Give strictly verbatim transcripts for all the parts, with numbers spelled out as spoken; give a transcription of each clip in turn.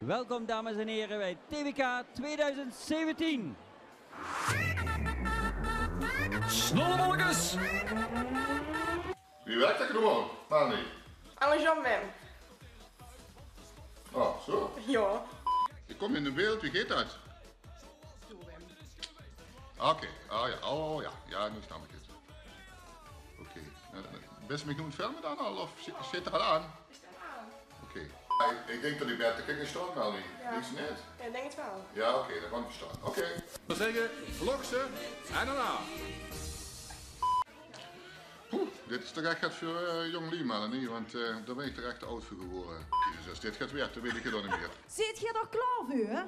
Welkom, dames en heren, bij T W K tweeduizend zeventien. Snollebollekes! Wie werkt dat gewoon, Manny? Aan de jambem. Oh, zo? Ja. Ik kom in de beeld, wie gaat dat? Oké, oh ja, oh ja, ja, nu snap ik het. Oké. Eh, best me genoeg filmen dan al, of zit, zit er al aan? Oké. Ik, ik denk dat ik beter kan gaan staan, Melanie. Ja. Denk je niet? Ja, ik denk het wel. Ja, oké, dan kan ik staan. Oké. Dan zeggen, vlog ze en dan aan. Poeh, dit is toch echt get veur, eh, jong luuj, Melanie, want, eh, daar ben ik toch echt te oud voor geworden. Jezus, als dit gaat werken, dan weet ik het ook niet meer. Zit geer d'r klaor veur?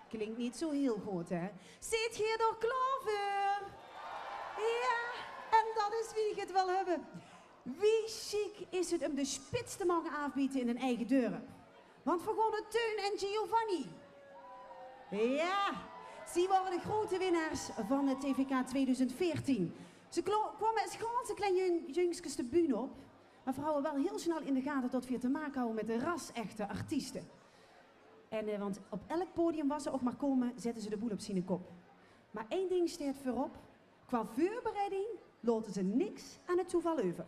Klinkt niet zo heel goed, hè? Zit geer d'r klaor veur? Ja, en dat is wie ik het wil hebben. Wie chic is het om de spits te mogen afbieten in een eigen dorp? Want we gaan naar Teun en Giovanni. Ja, zij waren de grote winnaars van het T V K tweeduizend veertien. Ze klo-, kwamen als ganse klein jung-, jungskes de bühne op, maar vrouwen wel heel snel in de gaten dat we hier te maken houden met de ras-echte artiesten. En, eh, want op elk podium waar ze ook maar komen, zetten ze de boel op zijn kop. Maar één ding staat voorop. Qua voorbereiding laten ze niks aan het toeval over.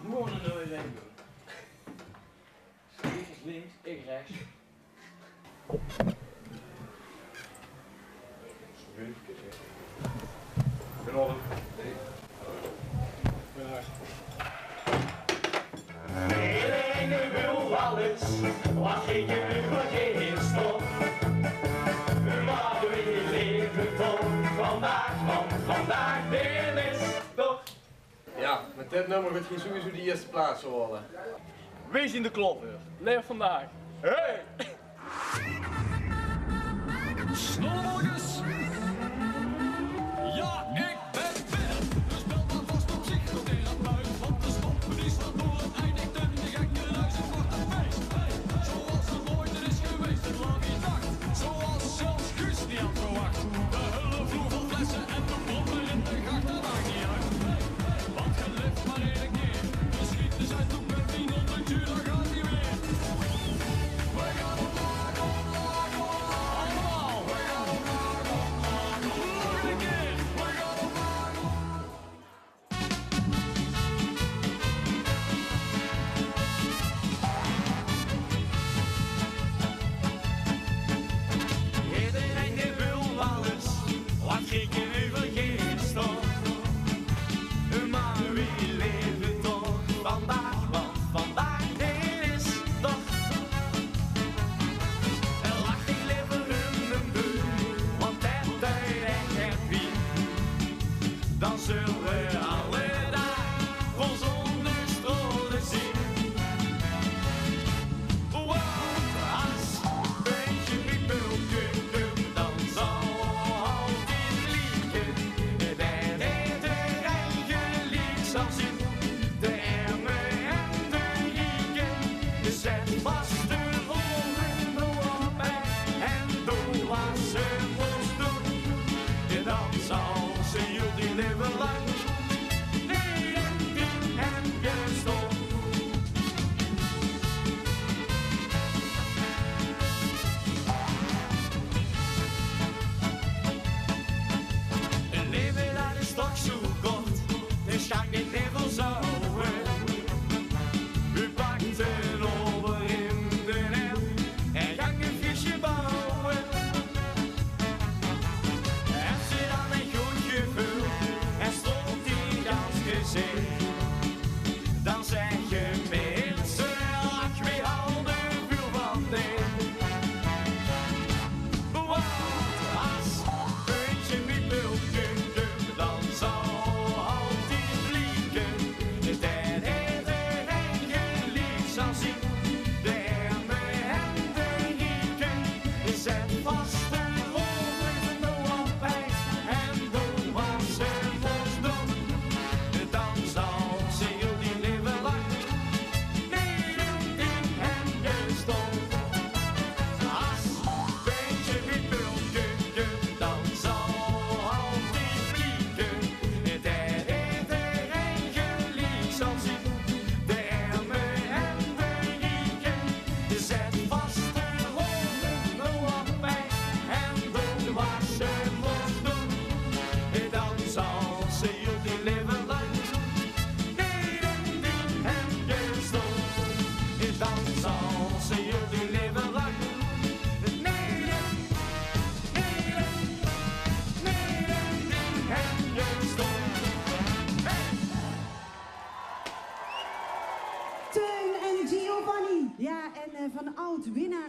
Gewoon een nuuj ding doen. Schieters links, ik rechts. Iedereen wil alles, wat geen jeugd, wat geen stof. Maar we leven toch vandaag, want vandaag weer is toch. Ja, met dit nummer gaat hij sowieso de eerste plaats halen. Wees in de klop. Leef vandaag. Hey! Snollebollekes! Ja, ik ben binnen. Dus bel maar vast op psychotherapeut, want de stompen die slaan door het eind. Ik ben de gekke luizenportefeuille. Zoals er nooit is geweest, het lag in nacht. Zoals zelfs Guus niet had verwacht. De hulpvloer van flessen en de brommer in de gracht, dat maakt niet uit. Want je leeft maar één keer. Dus schiet de zuid op en tien honderd uur, dan gaat hij weer. We gaan omlaag, omlaag, omlaag. Allemaal. We gaan omlaag,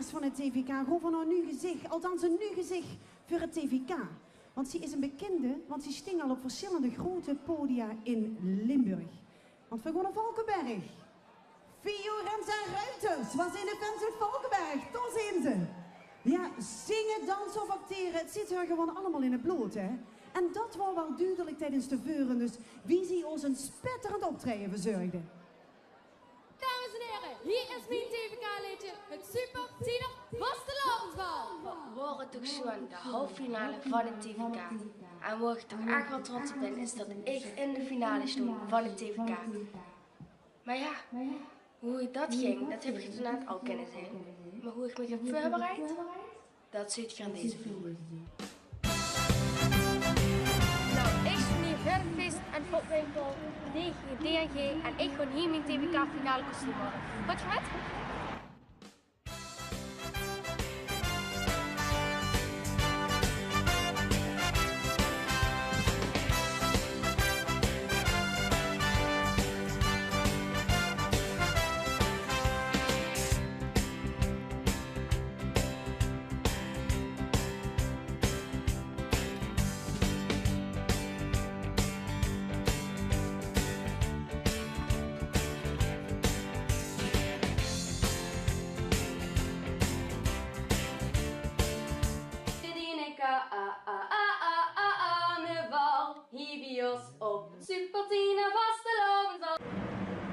van 't T V K, gaon v'r nao 'n nuuj gezich, althans 'n nuuj gezich veur 't T V K. Want zie is 'n bekinde, want zie sting al op versjillende groete podia in Limburg. Want v'r gaon nao Valkeberg. Fiorenza Ruiters, wao zeen de fans oet Valkeberg? Dao zeen ze. Jao, zinge, danse of actere, 't zit häör gewoen allemaol in 't blood, hè? En dat waor waal dudelik tiedes de veure, dus wie zie ós 'n spetterend optraeje verzörgde. Dames en here, hie is mien T V K-leedje, 't Super Tiener Vastelaovesbal. Waor 't toch sjoen, de halffinale van 't T V K. En wo ich toch ech waal trots op bin, is dat ich in de finale stoon van 't T V K. Mer jao, wie dat ging, dat höb geer doe net al kinne zeen. Mer wie ich mich höb veurbereid, dat zeet geer in deze film. Nou, ich stoon hie veur 't fees- en fopwinkel D G D N G en ich gaon hie mien T V K-finale kostuum haole. Gaot geer mit? Verdiene ka-, a-, a-, a-, a-, a-, carnaval, hie bie ós op 't Supertiener Vastelaovesbal.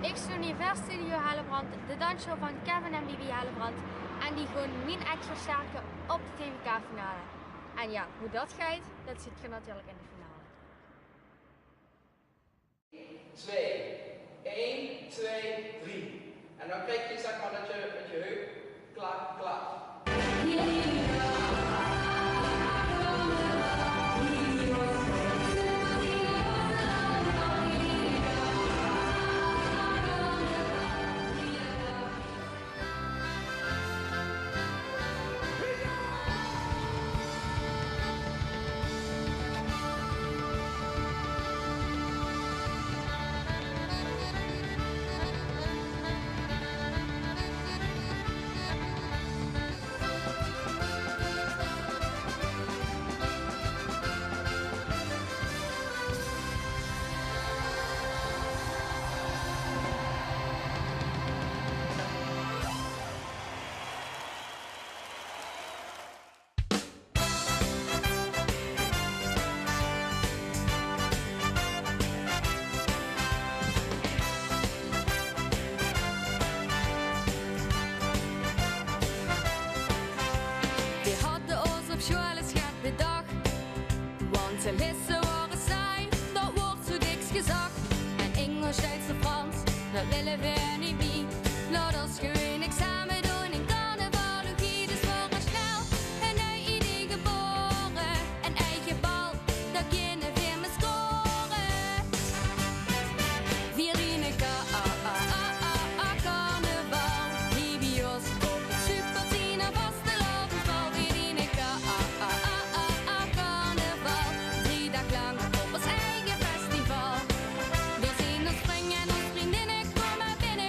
Ich stoon hie veur Studio Hellebrand, de dansshow van Kevin en Bibi Hellebrand. En die gaon mien act versterke op de T V K-finale. En jao, wie dat geit, dat zeet geer natuurlik in de finale. Twee. Eén, twee, drie. En dan krieg geer, zeg maar, dat geer mit geer heup klap, klap. Die hadde ós op sjoeal ins get bedach, want de lesse waore saai, dat woort zoe dèks gezag. En Ingels, Duits en Frans, dat wille veer neet bie. Laot ós gewoon exame doen en carnaval ouch hie. Dus veer höbbe snel 'n nuuj idee gebore, 'n eige bal, dao kinne veer mei score. Veer diene ka-, a-, a-, a-, a-, a-, carnaval, hie bie ós op 't Supertiener Vastelaovesbal. Veer diene ka-, a-, a-, a-, a-, a-, carnaval, drie daag lang op ós eige festival. Veer zeen ós vrunj en ós vrundinne, kom mer binne,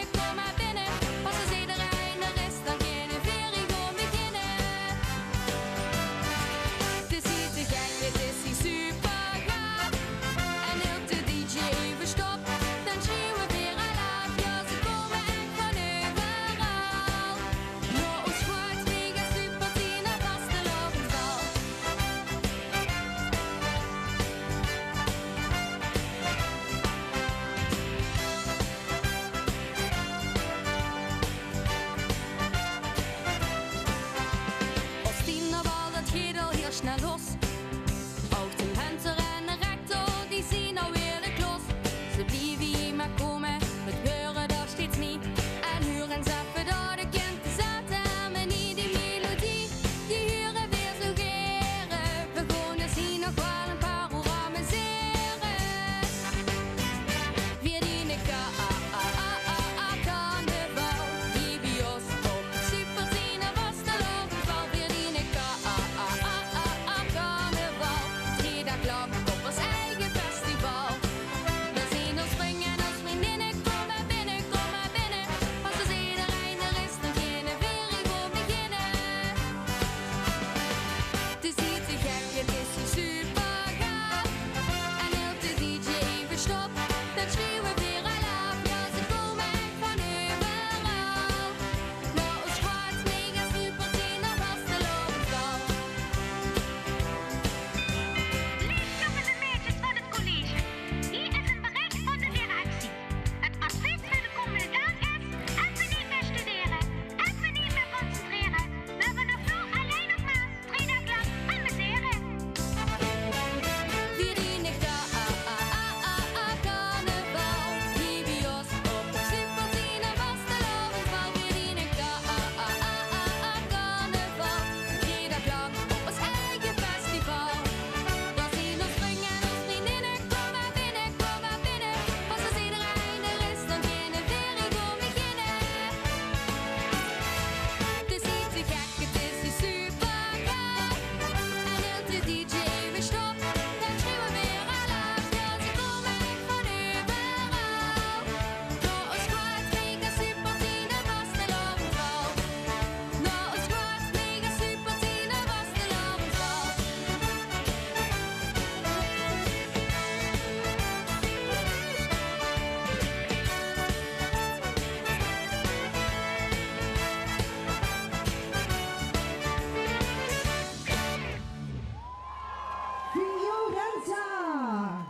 Dao.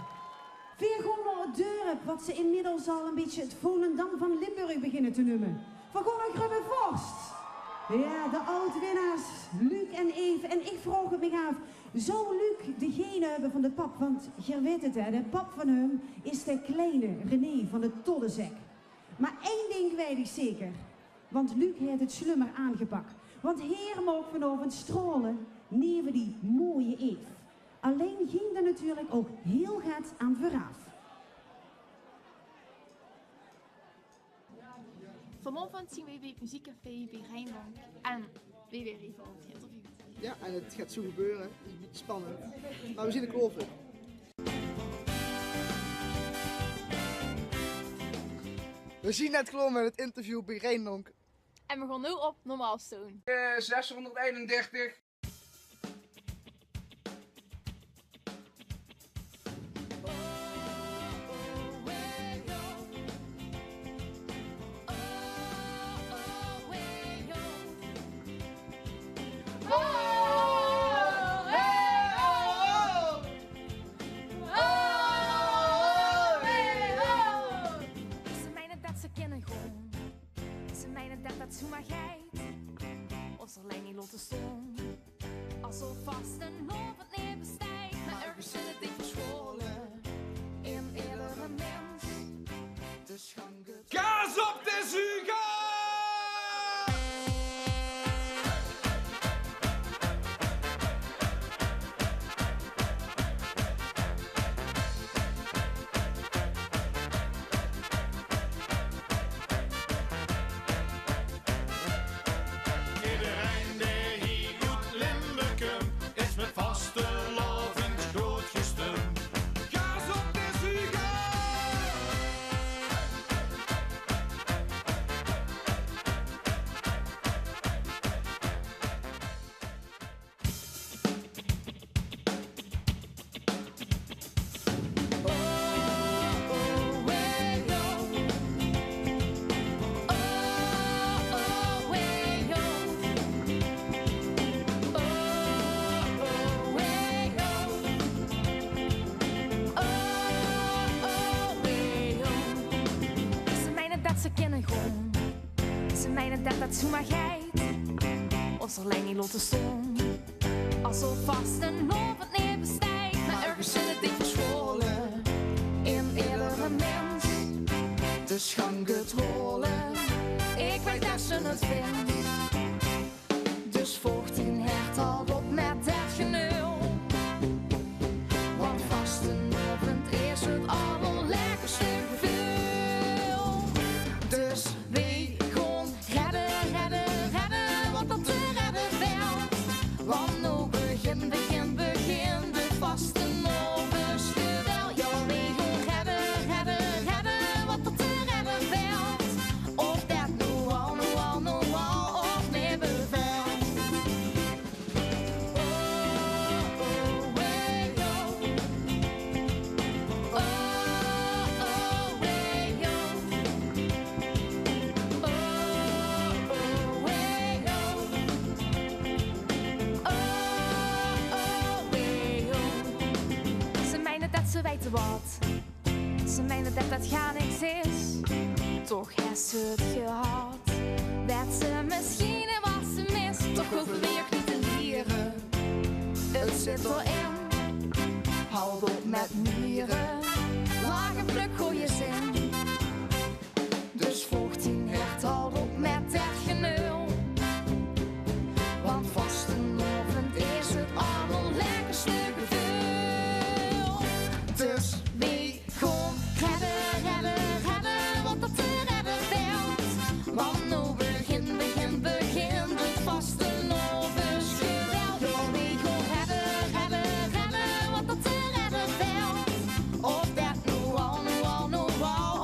Veer gaon nao 't dörp wat ze inmiddels al e bietje 't Volendam van Limburg beginne te neume. Veer gaon nao Grubbevors. Jao, de aod-winnaars, Luc en Eve. En ich vraog 't mich aaf, zou Luc degene höbbe van de pap? Want geer weit 't, hè, de pap van häöm is de kleine René van de Toddezek. Mer ein dink weit ich zeker. Want Luc haet 't slummer aangepak. Want heer maag vanaovend straole neve die mooie Eve. Allein ging d'r natuurlik ouch hiel get aan veuraaf. Vanaovend zien weej bie 't muziekcafé bie Rijnbank en weej waere hie vanaovend geïnterviewd. Jao, en 't geit zoe gebeure. 't Is e bietje spannend. Mer weej zien d'r klaor veur. Weej zien net klaor mit 't interview bie Rijnbank. En weej gaon noe op Normaal Stone. Eh, zeshonderdeenendertig. Ze meine det ze kinne gaon. Ze meine det det zoemer geit. Of ze allein neet laote staon. Alsof vastelaovend neet besteit. Mer örges in 't dink verschoale. In edere mins. Dus gank 't. Gaas op de zuger! Ederein dae hie oet Limburg kump, is mit vastelaovend groot gestump. Gaas op de zuger! Ze meine det ze kinne gaon. Ze meine det det zoemer geit. Of ze allein neet laote staon. Alsof vastelaovend neet besteit. Mer örges in 't dink verschoale. In edere mins. Dus gank 't hole. Ich weit det ze 't vinge. Dus volg dien hert, haoj op mit det geneul. Want vastelaovend is 't allerlekkerste geveul. Dus weej gaon redde, redde, redde wat d'r te redde velt. Want noe begint, begint, begint 't vastelaovesgeweld. Jao, weej gaon redde, redde, redde wat d'r te redde velt. Of det noe al, noe al, noe al of neet bevelt. Oh, oh, wee, oh. Oh, oh, wee, oh. Oh, oh, wee, oh. Oh, oh, wee, oh. Ze meine det ze weite wat. Ze meine det det gaar niks is, toch hes se 't gehad. Wèts se mesjiens waat se mis, toch hove weej ouch neet te liere. 't Zit d'rin, haoj op mit miere. Lach en plök gooj zin. Dus volg dien hert, haoj op mit det geneul. Want vastelaovend is 't allerlekkerste geveul. Dus weej gaon redde, redde, redde wat d'r te redde velt. Want noe begint, begint, begint 't vastelaovesgeweld. Jao, weej gaon redde, redde, redde wat d'r te redde velt. Of det noe al, noe al, noe al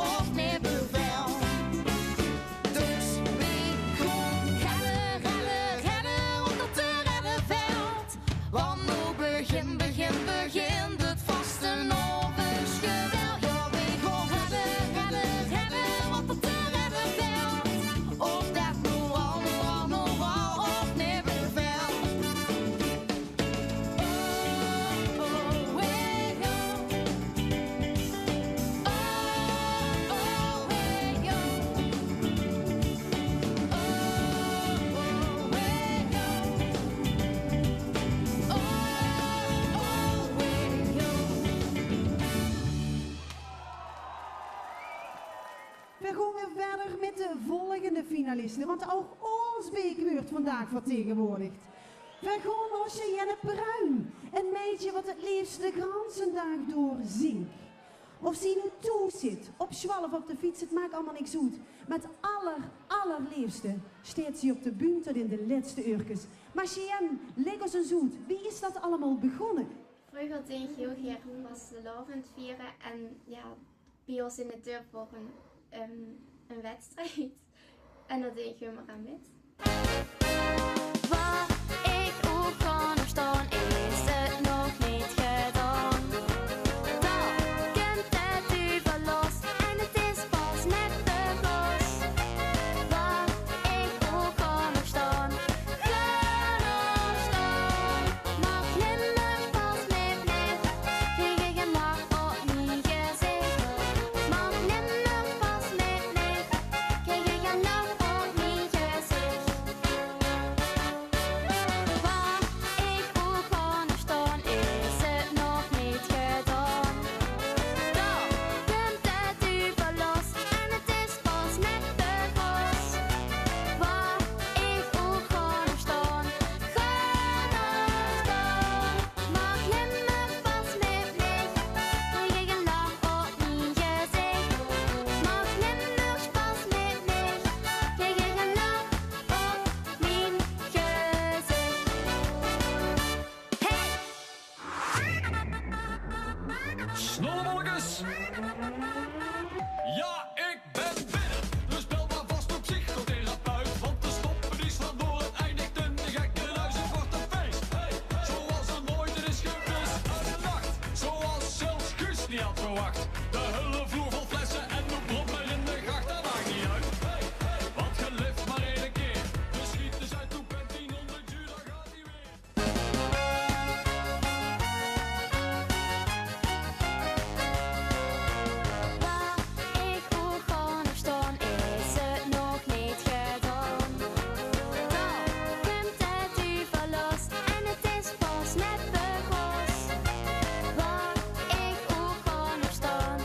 De volgende finaliste, want ouch ós beek weurt vandaag vertegenwoordigd. Veer gaon nao Cheyenne Pruin, ein meidje wat 't leefste de ganse daag door zingk. Of zie noe thoes zit, op sjoal of op de fiets, 't maak allemaol niks oet. Mer 't aller, allerleefste steit zie op de bühne tot in de lètste uurkes. Mer Cheyenne, lègk ós ins oet, wie is dat allemaol begós? Vreuger deej ich hiel gaer vastelaovend viere en jao, bie ós in 't dörp waor ein, ehm, ein wedstrijd. En dao deej ich ummer aan mit. Wat ich oet gaon opstaon, is 't nog neet gedaon. Dan kump de duvel los en 't is pas net begós. Wat ich oet gaon opstaon, gaon opstaon. Maag nimmer pas mit mich, krieg ich ein lach op mien gezich. Maag nimmer pas mit mich, krieg ich ein lach op mien gezich. Wat ich oet gaon opstaon, is 't nog neet gedaon. Dan kump de duvel los en 't is pas net begós. Wat ich oet gaon opstaon, gaon opstaon. Maag nimmer pas mit mich, krieg ich ein lach op mien gezich. Maag nimmer pas mit mich, krieg ich ein lach op mien gezich. Hey! Snollebollekes! Jao, ich bön binne. Dus bel mer vas de psychotherapeut, want de stoppen die slaon door, 't eindigt in de gekkenhuis, 't wuuert ein fees. Hey, zoals 't noeit is gewees. Ein nach, zoals zelfs Guus neet had verwach. De hele vloer vol flesse en de brommer in de gracht, dat maak neet oet. Hey, hey, want ge leeft mer eine kier. Dus schiet de zuid toe, Pentin, honderd uur, dan gaat ie weer. Wat ich oet gaon opstaon, is 't nog neet gedaon. Dan kump de duvel los en 't is pas net begós. Wat ich oet gaon opstaon,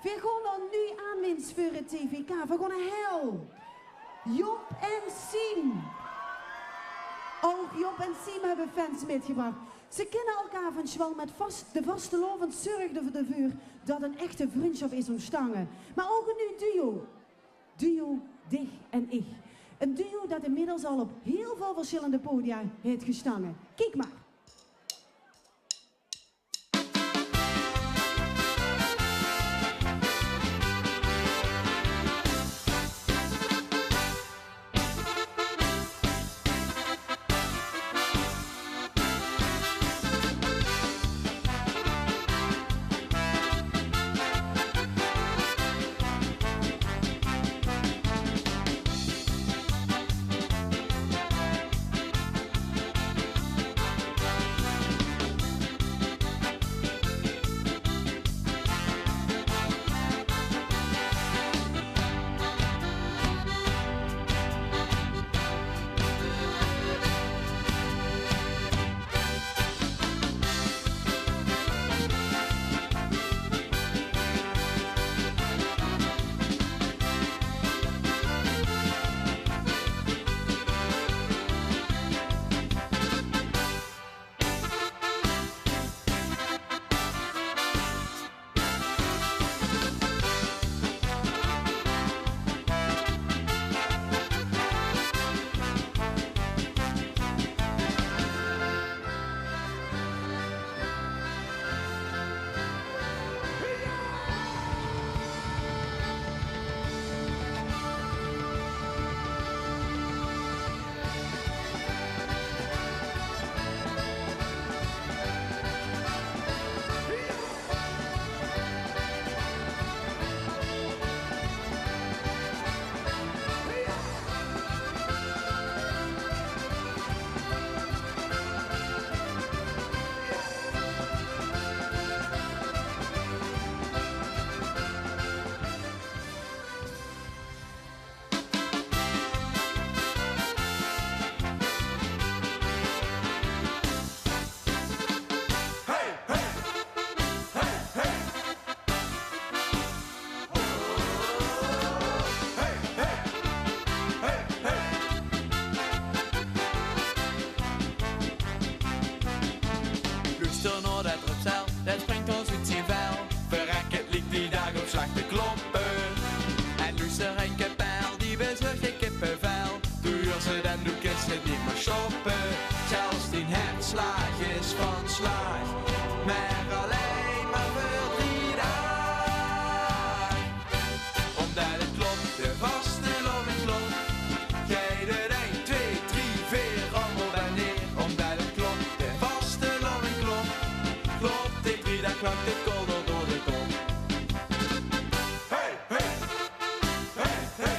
Veer gaon noe aan, minse, veur 't T V K. Veer gaon nao hel. Job en Siem. Ouch Job en Siem höbbe fans mitgebrach. Ze kinne elkaar van Sjwal, mer vas-, de vastelaovend zörgde d'r veur dat 'n echte vrundsjop is óntstange. Mer ouch 'n nuuj duo. Duo Dich en Ich. 'n Duo dat inmiddels al op hiel väöl versjillende podia haet gestange. Kiek mer. Loester nao det drupsel, det springk ós oet zien vel. Verrek, 't liek dien daag op slaag te kloppe. En loester, ein kapel, die bezörg dich kippevel. Doe huurs 't en doe kins 't neet mieë stoppe. Zelfs dien hertslaag is van slaag, mer allein mer veur drie daag. Ómdet 't klop, de vastelaovend klop. Geit 't ein, twee, drie, veer, allemaol bie-ein. Ómdet 't klop, de vastelaovend klop. Klop dich drie daag lank de kolder door de kop. Hey, hey, hey, hey.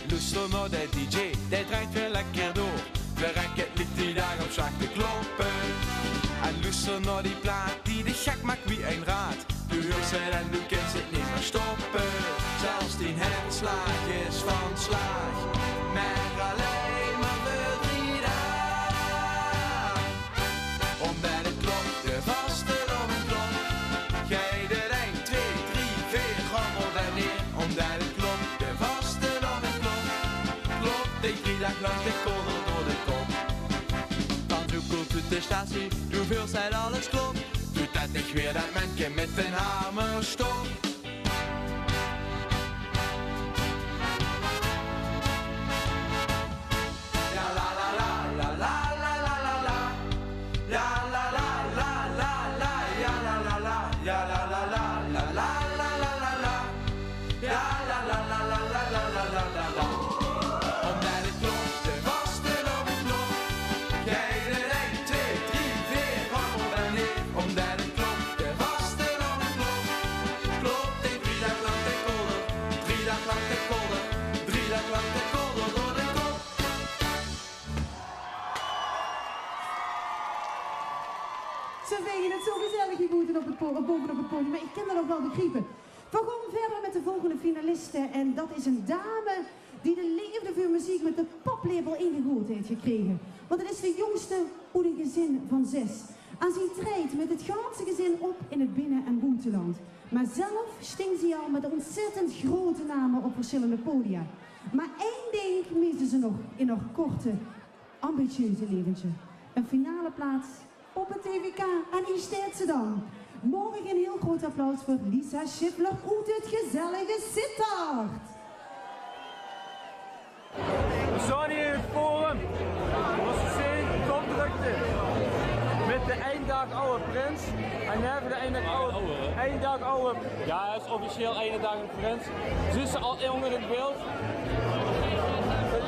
Loester nao de D J, dae drejt weer lekker door. Verrek, 't liek dien daag op slaag te kloppe. En loester nao die plaat die dich gek maak wie ein raad. Doe huurs 't en doe kins 't neet mieë stoppe. Zelfs dien hertslaag is van slaag, mer allein mer veur drie daag. Ómdet 't klop, de vastelaovend klop. Geit 't ein, twee, drie, veer, allemaol bie-ein. Ómdet 't klop, de vastelaovend klop. Klop dich drie daag lank de kolder door de kop. Dan doe kóms oet de statie, doe huurs det alles klop. Doe det dich weer det menke mit dien hamer stop. Ómdet 't klop, de vastelaovend klop. Geit 't ein, twee, drie, veer, allemaol bie-ein. Ómdet 't klop, de vastelaovend klop. Klop dich drie daag lank de kolder, drie daag lank de kolder, drie daag lank de kolder door de kop. Ze vinge 't zo gezellig hie boete op 't po-, bove op 't podium, mer ich kin det ouch waal begriepe. Veer gaon wiejer mit de volgende finaliste en det is ein dame Die de leefde veur meziek mit de paplepel ingegoejd haet gekrege. Want 't is de jóngste oet ein gezin van zes. En zie trejt mit 't ganse gezin op in 't binne- en boeteland. Mer zelf sting zie al mit óntzèttend groete name op versjillende podia. Mer ein dink miste ze nog in häör korte, ambitieuze leventje. Ein finaleplaats op 't T V K. En hie steit ze dan. Maag ich ein hiel groeat applaus veur Lisa Schiffler oet 't gezellige Sittard. Veer staon hie in 't Forum. Veer zeen topdrökte mit de ein daag awwe prins. En neve de ein daag awwe, ein daag awwe, jao, hae is officieel eine daag ein prins. Zuus se al ónger in beeld?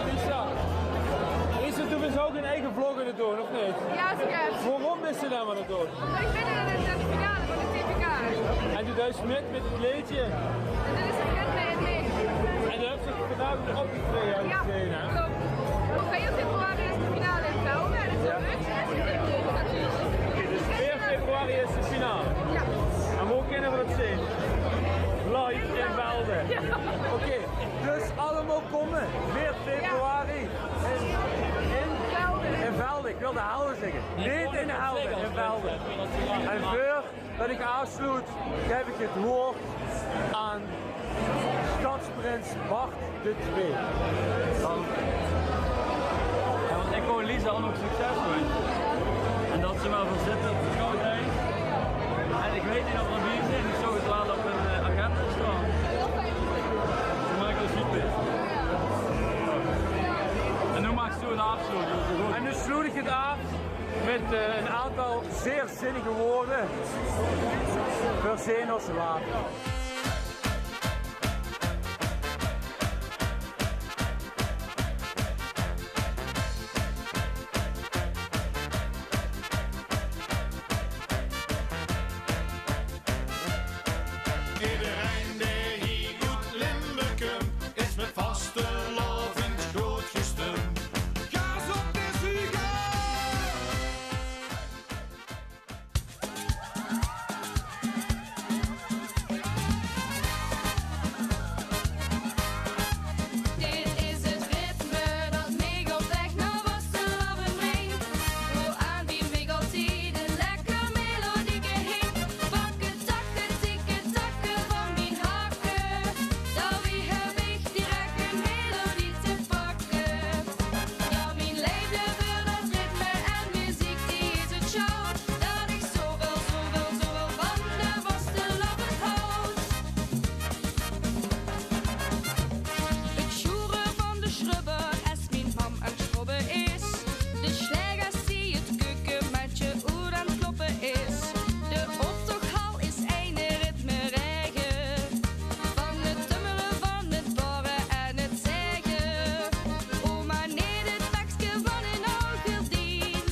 Lisa. Lisa, doe bis ouch ein eige vlog aan 't doon, of neet? Jao, zeker. Waorum bis se det aan 't doon? Ich bin in de finale van de T V K. En doe deis mit mit 't leedje? En det is 't leedje. En doe höbs vandaag nog opgetraeje, höb ich gezeen, hè? Jao, klop. Op veer februari is de finale in Velde. En det is leuk. Oké, dus veer februari is de finale. Jao. En wo kinne veer det zeen? Live in Velde. Jao. Oké, dus allemaol kómme. Veer februari in, in Velde. Ich wól de Helde zègke. Neet in de Helde, in Velde. En veur det ich aafsloet, gaef ich 't waord aan stadsprins Bart de Twiede. Jao, want ich wól Lisa ouch nog succes winse. En det ze mer veurzitter van 't Goud Huis. En ich weit neet of v'r d'rbie zeen. Ich zoog 't waal op ein, eh, agenda staon. Mer ich waas neet d'rbie. En noe maags doe 't aafsloete. En noe sloet ich 't aaf mit, eh, ein aantal zeer zinnige waorde. Veer zeen ós later. Ederein dae hie oet Limburg kump, is mit vastelaovend groot gestump. Gaas op de zuge! Dit is 't ritme dat mich op weg nao vastelaovend bringk. Wo aan wie mich altied 'n lekker melodieke hingk. Bakke, takke, tikke, takke van mien hakke. Daobie höb ich direk 'n melodie te pakke. Jao, mien leefde veur dat ritme en meziek, die is 't sjoon dat ich zoväöl, zoväöl, zoväöl van de vastelaovend haoj. 't Sjoere van de sjrubber es mien mam aan 't sjrobbe is. De sjlagers die 't kukkemaatsje oet aan 't kloppe is. De optochhal is ein ritme-reige. Van 't tummele, van 't barre en 't zaege. Oma neet 't pekske van 'n aw gerdien.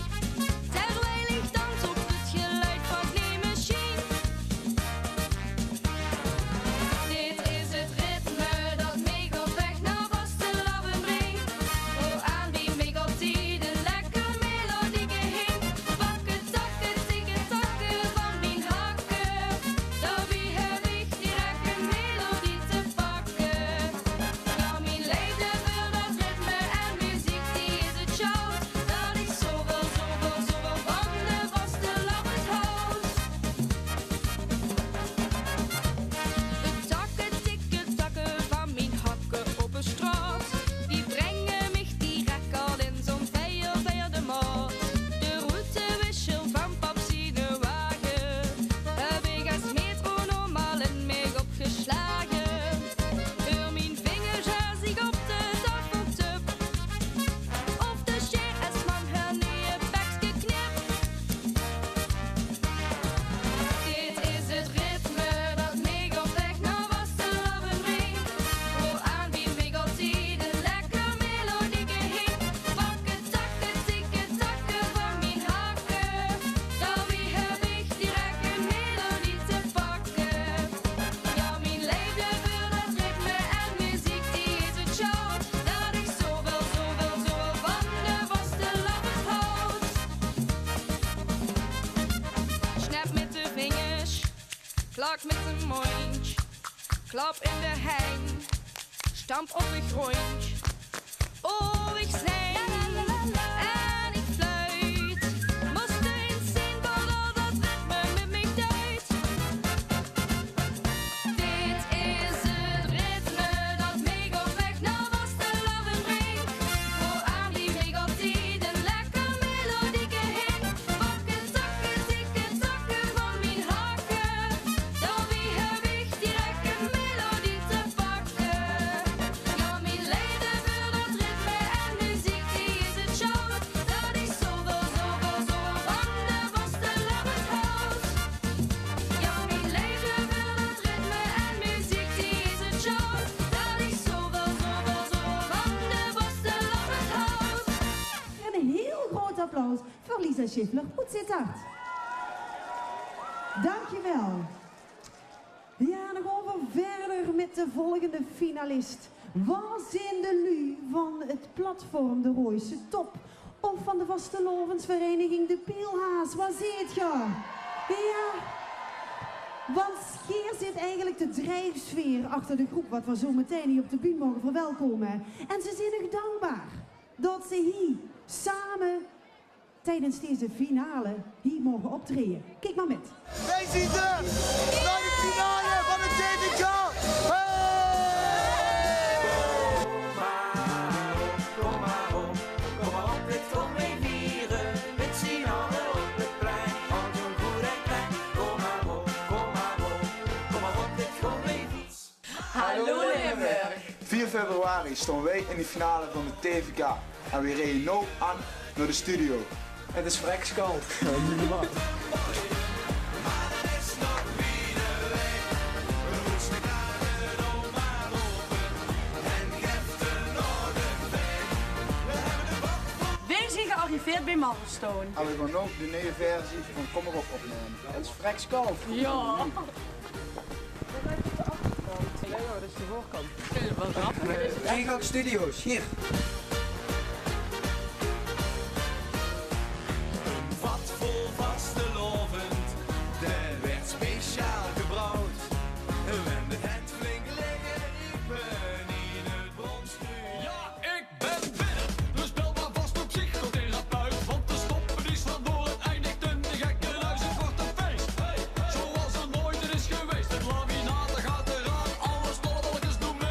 Terwiel ich dans op 't geluid van die mesjien. Dit is 't ritme dat mich op weg nao vastelaovend bringk. Wo aan wie mich altied 'n lekker melodieke hingk. Bakke, takke, tikke, takke van mien hakke. Daobie höb ich direk 'n melodie te pakke. Jao, mien leefde veur dat ritme en meziek, die is 't sjoon dat ich zoväöl, zoväöl, zoväöl van de vastelaovend haoj. 't Takke, tikke, takke van mien hakke op de sjtraot, die bringe mich direk al in zoe'n veer veerde maot. De routewissel van pap ziene wage höb ich es metronoom al in mich opgesjlage. Huur mien vingers es ich op de taofel tup, of de sjer es mam häör nuuj pekske knip. Dit is 't ritme dat mich op weg nao vastelaovend bringk. Wo aan wie mich altied 'n lekker melodieke hingk. Bakke, takke, tikke, takke van mien hakke. Daobie höb ich direk 'n melodie te pakke. Jao, mien leefde veur dat ritme en meziek, die is 't sjoon dat ich zoväöl, zoväöl, zoväöl van de vastelaovend haoj. Sjnep mit de vingers, klak mit de móndj, klap in de henj. Stamp op de grondj. Oh, ich zing en ich fluit. Mós se ins zeen wat dat ritme mit mich deit. Dit is 't ritme dat mich op weg nao vastelaovend bringk. Veur aan die mich altied ein lekker melodieke hink. Pakke, takke, tikke, takke van mien hakke. Daobie höb ich direk ein melodie te pakke. Jao, mien leed veur dat ritme en meziek, die is 't sjoon. Dat ich zoväöl, zoväöl, zoväöl van de vastelaovend haoj. Jao, mien leed veur dat ritme en meziek, die is 't sjoon. Dat ich zoväöl, zoväöl, zoväöl van de vastelaovend haoj. Ein hiel groot applaus veur Lisa Schiffler oet Zitterd. Dankjewel. Jao, dan gaon v'r wiejer mit de volgende finalist. Wao zeen de luuj van 't platform De Rooise Top? Of van de vastelaovesvereiniging De Pielhaas? Wao zeet geer? Jao. Want geer zeet eigelik de driefsfeer achter de groep wat v'r zo metein hie op de bühne moge verwelkome. En ze zeen uch dankbaar dat ze hie same tijdens deze finale hie moge optraeje. Kiek mer mit. Wij zien er! Bij de finale van het T V K! Hey! Kom maar op, kom maar op, kom maar op, dit kom mee vieren. Met z'n allen op het plein, van zo'n goed en klein. Kom maar op, kom maar op, kom maar op, dit kom mee vieren. Hallo Limburg! Veer februari staon weej in de finale van de T V K en weej rieje noow aan nao de studio. Het is vreks kald. Jao, neet normaal. Weej zien gearriveerd beej Marlstone. En weej gaon noow de nuuje versie van Kom maar op opnumme. Het is vreks kald. Jao. Nee, dat is de veurkant. Wat grappig. Rijngang Studios, hier. Ein vat vol vastelaovend, dae waert speciaal gebrouwd. Wen de tent flink leeg is, ich bin in 't brons. Jao, ich bin binne, dus bel maar vast op psychotherapeut, want de stoppen is van door het eindigt in de gekkenhuis, het wordt een feest. Hey, zoals het nooit is geweest, het laminaat gaat eraan, alle stollebolletjes doen mee.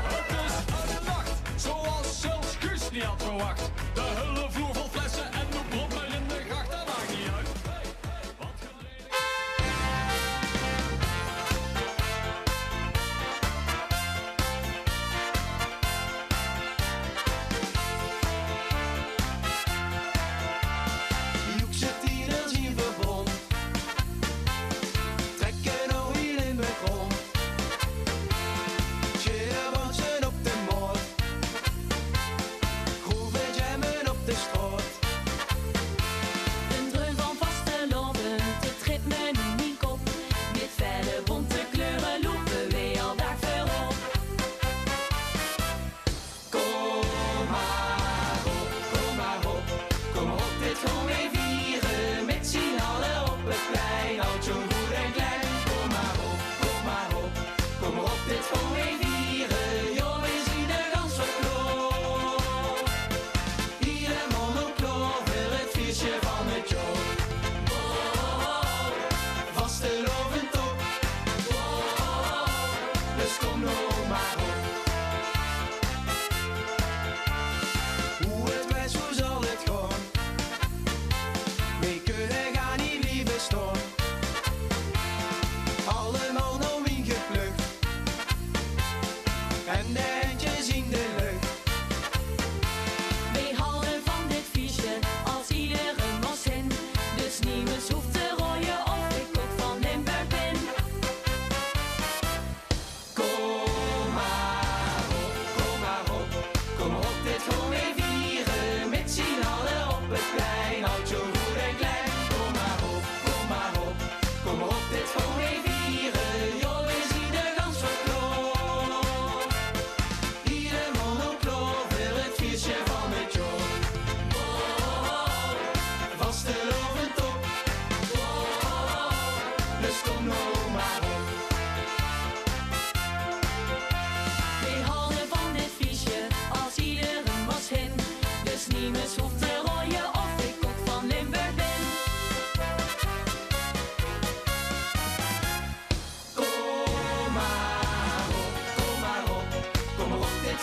Het is een nacht, zoals zelfs Guus niet had verwacht. De hele vloer vol flessen en de brommer in de gracht, dat maakt niet uit. Hey, hey, wat Joekse tieners in verbond. Trekke olie in de grond. Sjeerbansen op de moord. Groeve jammen op de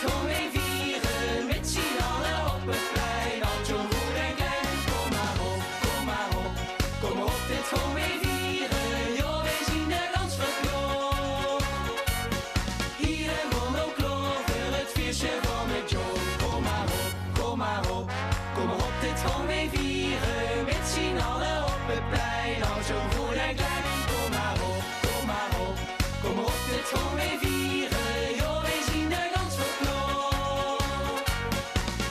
Gaon weej viere mit zien alle op 't plein. Al jóng, groot en klein, kom maar op, kom maar op. Kom maar op, dit gaon weej viere. Jao, weej zien de gans verklaor. Hielemaol klaor veur 't fieësje van 't jaor. Kom maar op, kom maar op. Kom maar op, dit gaon weej viere. Mit zien alle op 't plein. Al jóng, groot en klein, kom maar op, kom maar op. Kom maar op, dit gaon weej viere. Jao, weej zien de gans verklaor.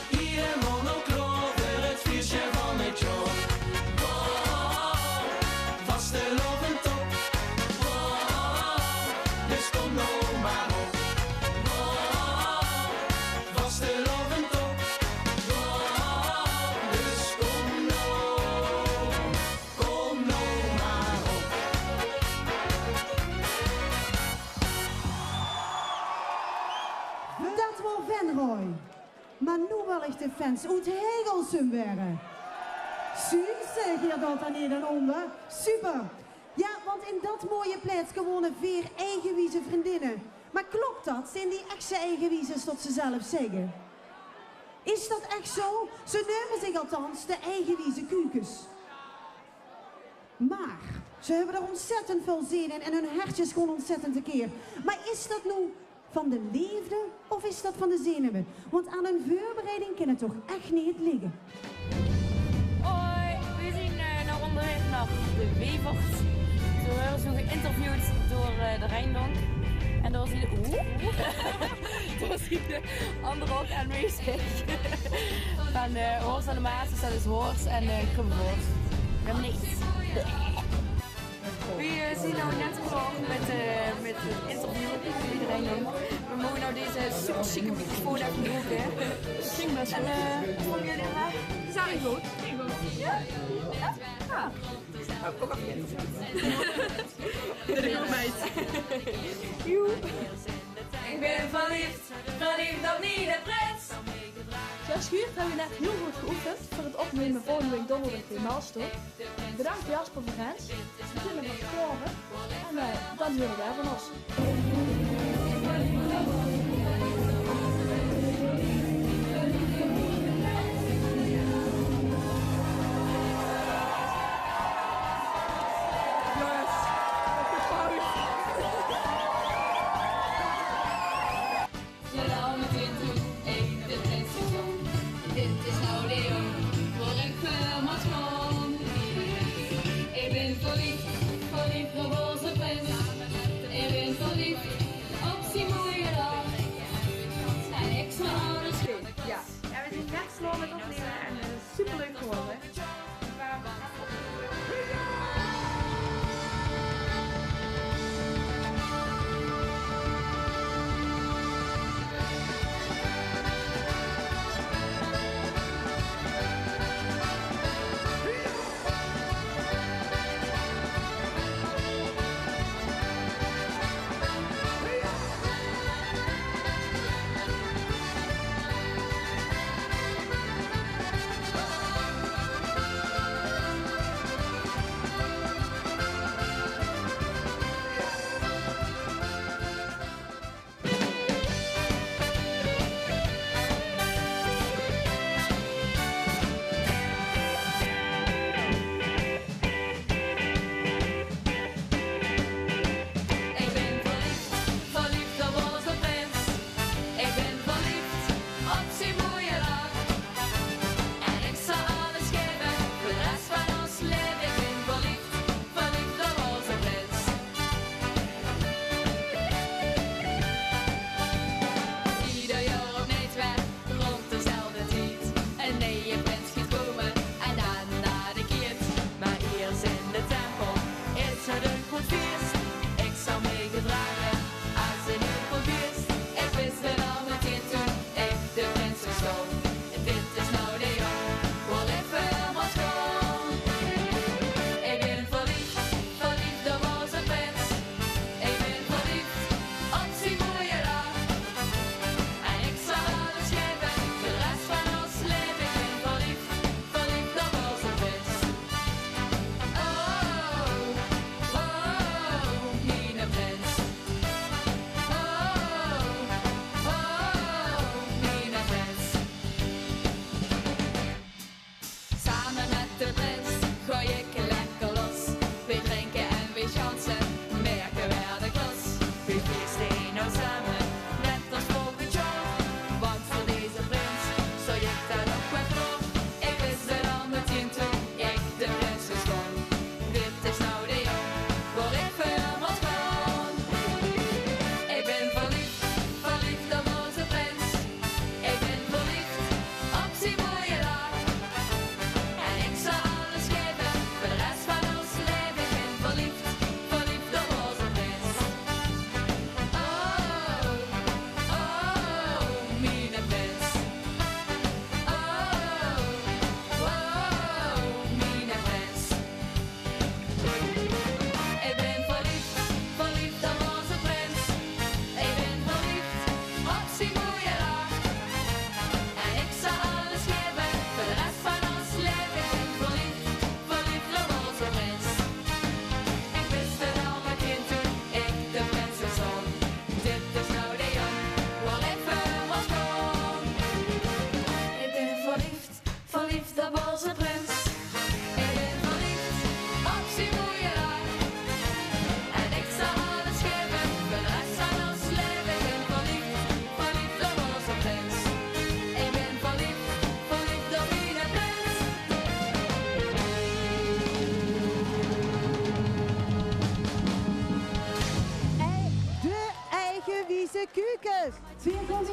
Hielemaol klaor veur 't fieësje van 't jaor. Wow, vastelaovend top. Wow, dus kom noow maar op. Wow, vastelaovend top. Wow, dus kom noow. Kom noow maar op. Dat waor Venray. Maar noe wil ich de fans oet Hegelsum waere. Zuus se, geer daot dao neet aan ónger? Super. Jao, want in dat mooie plaetske wone veer eigewieze vriendinne. Maar klop dat? Zeen die ech zoe eigewies es tot ze zelf zègke? Is dat ech zoe? Ze neume zich althans de Eigewieze Kuukes. Maar ze höbbe d'r ontzettend väöl zin in en hun hertje is gewoon ontzettend tekeer. Maar is dat noe van de leefde of is dat van de zenuwe? Want aan hun veurbereiding kin 't toch ech neet ligke. Hoi, we zien eh, nou onderweg naar de Wevert. Toen werden we zo geïnterviewd door eh, de Rijndonk. En daar was hier, oeh, daar was hier de andere ook aanwezig. Van eh Horst aan de Maas, dus dat is Horst en eh Krumvoort. We hebben niks. We eh, zien nou net klaar met, eh, met het interview. Iedereen dan. We mogen nou deze super chique microfoon even gebruiken. Ging best wel. En eh, wat vonden jullie ervan? Zijn goed. Ja? Ja? Ja. Ook al de meid. Joe. Ik ben verliefd, verliefd op Nina Prins. Zoals gehuurd hebben we net heel goed geoefend voor het opnemen volgende week donderdag bij Malstorm. Bedankt Jasper voor Rens. Natuurlijk nog Cor. En eh, dan zien we daar van ons. Jao, al meteen toe. Ik ben Leo, word ik vermaakt van. Ik ben verliefd, verliefd op onze prins. Ik ben verliefd.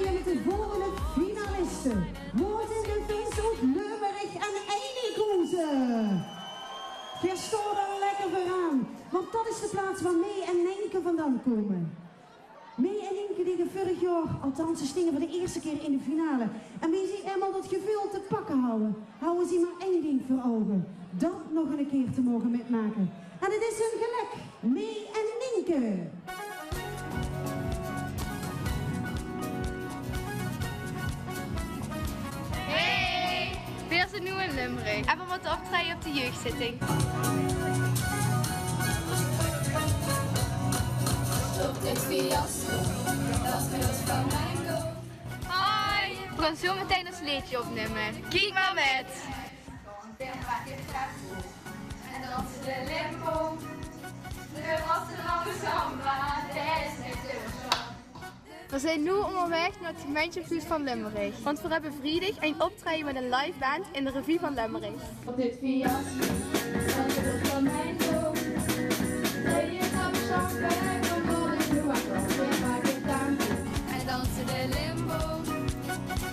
Mit de volgende finaliste. Wo zeen de vins oet Lömmerich en Eijnikoeze? Geer staot d'r lekker veuraan, want dat is de plaats wao Mee en Nienke vandaan kómme. Mee en Nienke, die de vörig jaor, althans, ze stinge veur de ierste kier in de finale. En wie ze einmaol dat geveul te pakke hawwe, hawwe ze mer ein ding veur ouge: dat nog ein kier te moge mitmake. En 't is hun gelök, Mee en Nienke. Hey! Veer zeen noe in Limburg en veer mótte optraeje op de jeugdzitting. Hoi! Veer gaon zo metein ós leedje opnumme. Kiek mer mit! En danse de limbo, de vastelaovessamba, det is neet te versjtaon. Veer zeen noe óngerwaeg nao 't gemeinsjapshoes van Limburg, want veer höbbe vriedig ein optraeje mit ein live band in de Revue van Limburg. Op dit fiasco, dat is flamenco. Hey, je kan sjampe, kom op, doe mer gewoon, veer make tempo. En danse de limbo,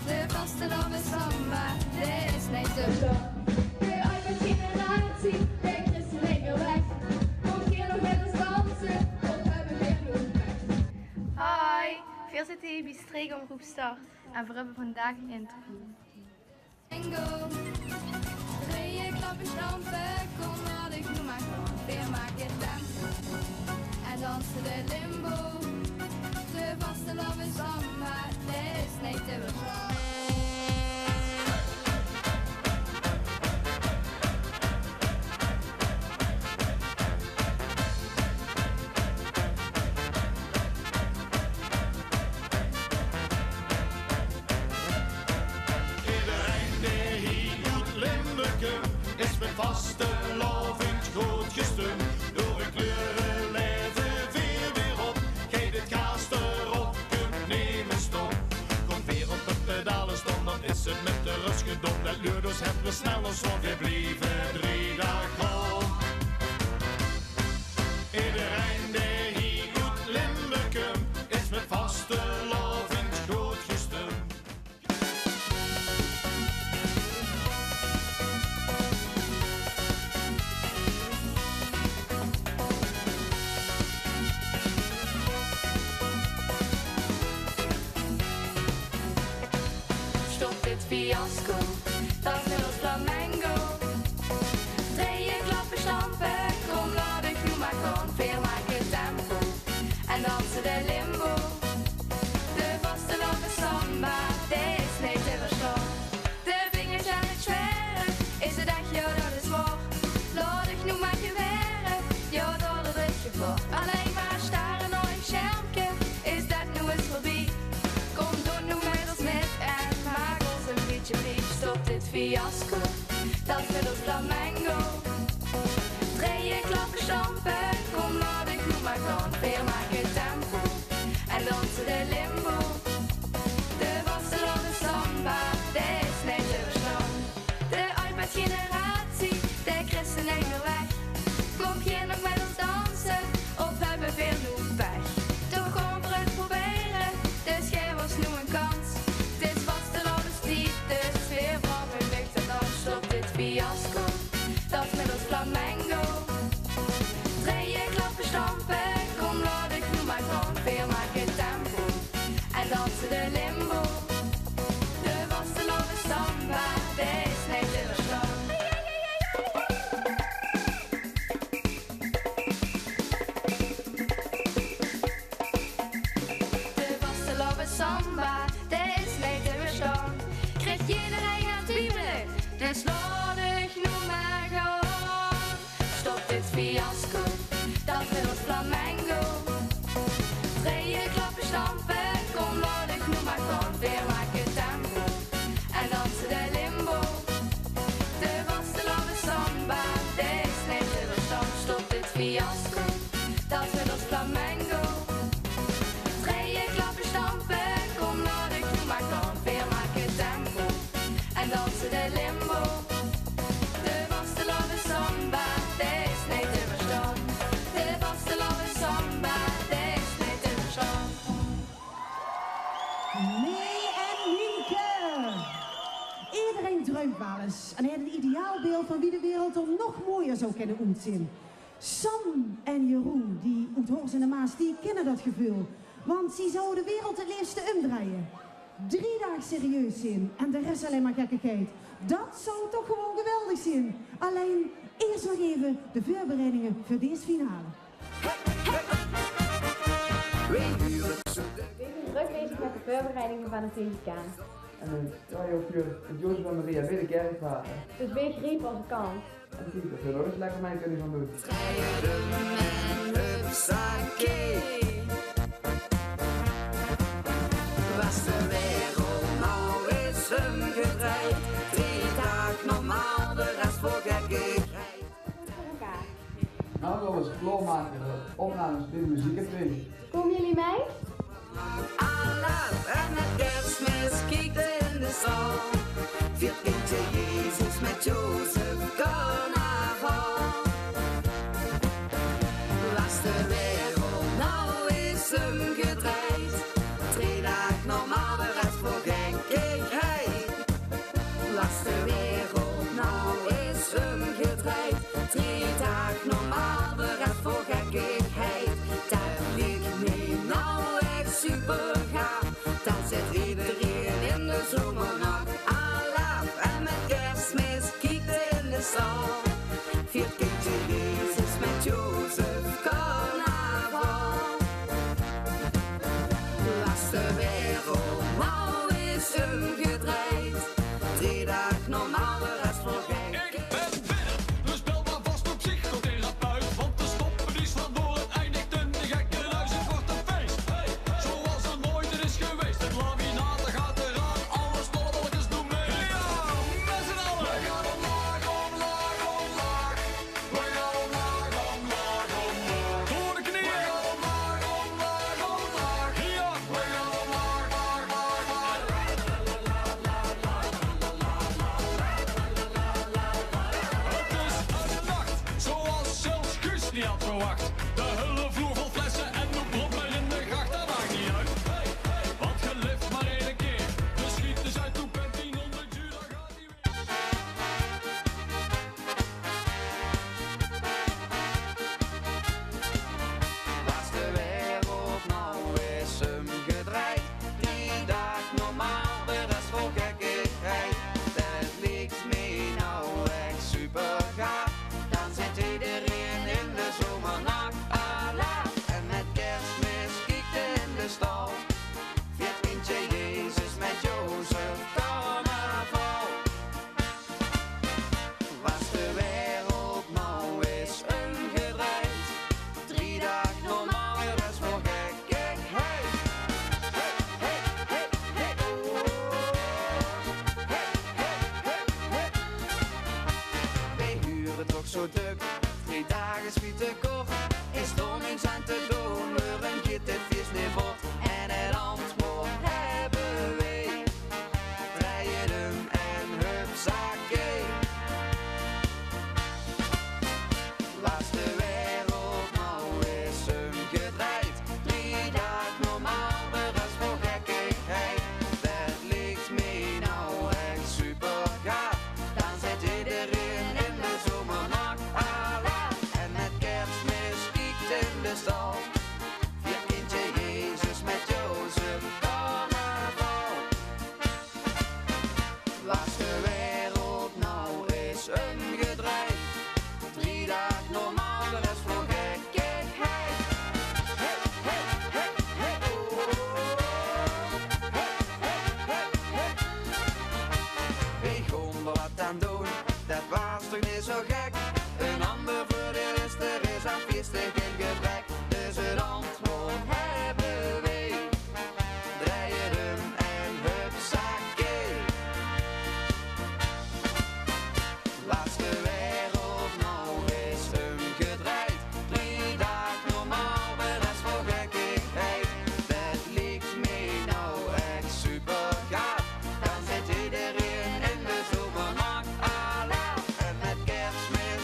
de vastelaovessamba, det is neet te versjtaon. De iPad-generatie, de christen lekker weg. Kom geer nog mit ós danse, of höbbe veer noe pech? Hoi, veer zitte hie bie Streek Omroep Start en veer höbbe vandaag ein interview. Bingo! Drieje, klappe, sjtampe, kom, laot ich noe mer gaon. Veer make tempo. En danse de limbo. De vastelaovessamba, det is neet te versjtaon. Ederein dae hie oet Limburg kump, is mit vastelaovend groot gestump. Door 't kleurelaeve veer weer op, geit 't gaas d'rop, kump neet mee stop. Kómp veer op de pedale staon, dan is 't mit de rös gedaon. Det luurt ós het snel, ós, want veer blieve drie daag gaon. Ederein dae hie oet Limburg kump, is mit vastelaovend groot gestump. Stop dit fiasco, dans mit ós flamenco. Drieje, klappe, sjtampe, kom, laot ich noe mer gaon. Veer make tempo en danse de limbo. De vastelaovessamba, det is neet te versjtaon. De vingers aan 't sjwerf, is 't ech, jao, det is waor. Laot ich noe mer gebaere, jao, det is 't gevaor. Allein mer sjtare nao ein sjermke, is det noe ins veurbie? Kóm, doon noe mit ós mit en maak ós ein bietje blie. Stop dit fiasco, dans mit ós flamenco. Drieje, klappe, sjtampe, kom, laot ich noe mer gaon. Veer make tempo en danse de limbo. De vastelaovessamba, det is neet te versjtaon. De iPad-generatie, de christen lekker weg. Kóm geer nog mit ós danse, of höbbe veer noe pech? Toch gaon veer 't probere, dus gaef ós noe ein kans. 't Is vastelaovestied, dus veer vraoge nuchter dans. Stop dit fiasco, Nienke! Ederein druimp waal ins en haet ein ideaal beeld van wie de wereld d'r nog mooier zou kinne oetzeen. Sam en Jeroen, die oet Horst in de Maas, die kinne dat geveul. Want zie zouwe de wereld 't leefste umdrejje. Drie daag serieus zeen en de res allein mer gekkigheid. Dat zou toch gewoon geweldig zeen. Allein, iers nog eve de veurbereidinge veur dees finale. Weej zeen drök bezig mit de veurbereidinge van 't T K. En, eh, jao, joh, joh, 't Jozef en Maria bie de kerk ware. Dus weej griepe ózze kans. En kiek of weej d'r ouch ins lekker mei kinne gaon doon. Drejje um en hupsakee. Waas de wereld now ins umgedrejd. Drie daag normaal, de res vol gekkigheid. Now gaon weej ós klaormake veur opnames bie de meziekcafé. Kómme geer mei? Alaaf en 't Kersmis kiekt in de stal. Viert kindje Jezus mit Jozef carnaval. Waas de wereld now ins umgedrejd. Drie daag normaal, de res vol gekkigheid. Waas de wereld now ins umgedrejd. Drie daag normaal, de res vol gekkigheid. Dat liek mich now ech supergaaf. Dan zit ederein in de zomernacht. Alaaf en 't Kersmis kiekt in de stal. Viert kindje Jezus mit Jozef carnaval. Waas de wereld now ins umgedrejd. Drie daag normaal, de res vol gekkigheid. Ik ben binnen, dus bel maar vast op psychotherapeut. Want de stoppen die slaan door, het eindigt in de gekkenhuis. Het wordt een feest, hey, zoals het nooit is geweest. Het laminaat gaat eraan, alle stollebolletjes doen mee. Ja, met z'n allen. We gaan omlaag, omlaag, omlaag. We gaan omlaag, omlaag, omlaag. Door de knieën. We gaan omlaag, omlaag, omlaag. Ja. We gaan omlaag, laag, laag, laag. Het is een nacht zoals zelfs Guus niet had verwacht. De hele vloer vol flessen en de brommer in de gracht, dat maakt niet uit. Want je leeft maar één keer. Dus schiet eens uit, toe bent tien honderd uur, dan gaat die Waas de wereld now ins umgedrejd. Drie daag normaal, de res vol gekkigheid. Het liek mich now ech supergaaf. Dan zit ederein in de zomernacht. Alaaf en 't Kersmis kiekt in de stal. Viert kindje Jezus mit Jozef carnaval. Waas de wereld now ins umgedrejd. Drie daag normaal, de res vol gekkigheid. Hey, hey, hey, hey, oh. Hey, hey, hey, hey. Weej hure toch zo duk, drie daag is väöl te kort. Is d'r niks aan te doon, veur hun geit dit fieës neet vort. En 't antwoord hebbe weej. Drejje um en hupsakee. Waas de wereld now ins umgedrejd. Drie daag normaal, de res vol gekkigheid. Het liek mich now ech supergaaf. Dan zit ederein in de zomernacht. Alaaf en 't Kersmis kiekt in de stal. Viert kindje Jezus mit Jozef carnaval. Waas de wereld now ins umgedrejd. Drie daag normaal, de res vol gekkigheid. Hey, hey, hey, hey, oh. Hey, hey, hey, hey. Weej gaon d'r wat aan doon, dat waas toch neet zo gek. Een ander veurdeil is, d'r is aan fieëste gein gebrek. Dus 't antwoord hebbe weej. Drejje um en hupsakee. Waas de wereld now ins umgedrejd. Drie daag normaal, de res vol gekkigheid. Dat liek mich now ech supergaaf. Dan zit ederein in de zomernacht. Alaaf en 't Kersmis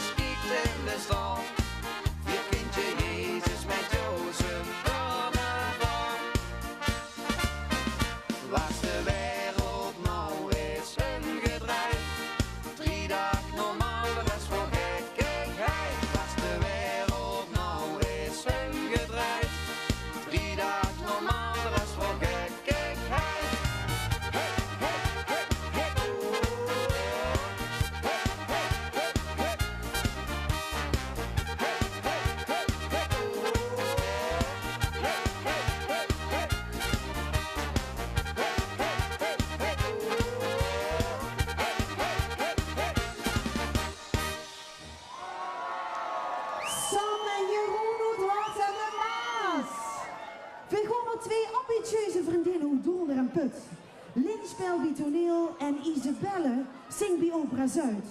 Lien speelt bij Toneel en Isabelle zingt bij Opera Zuid.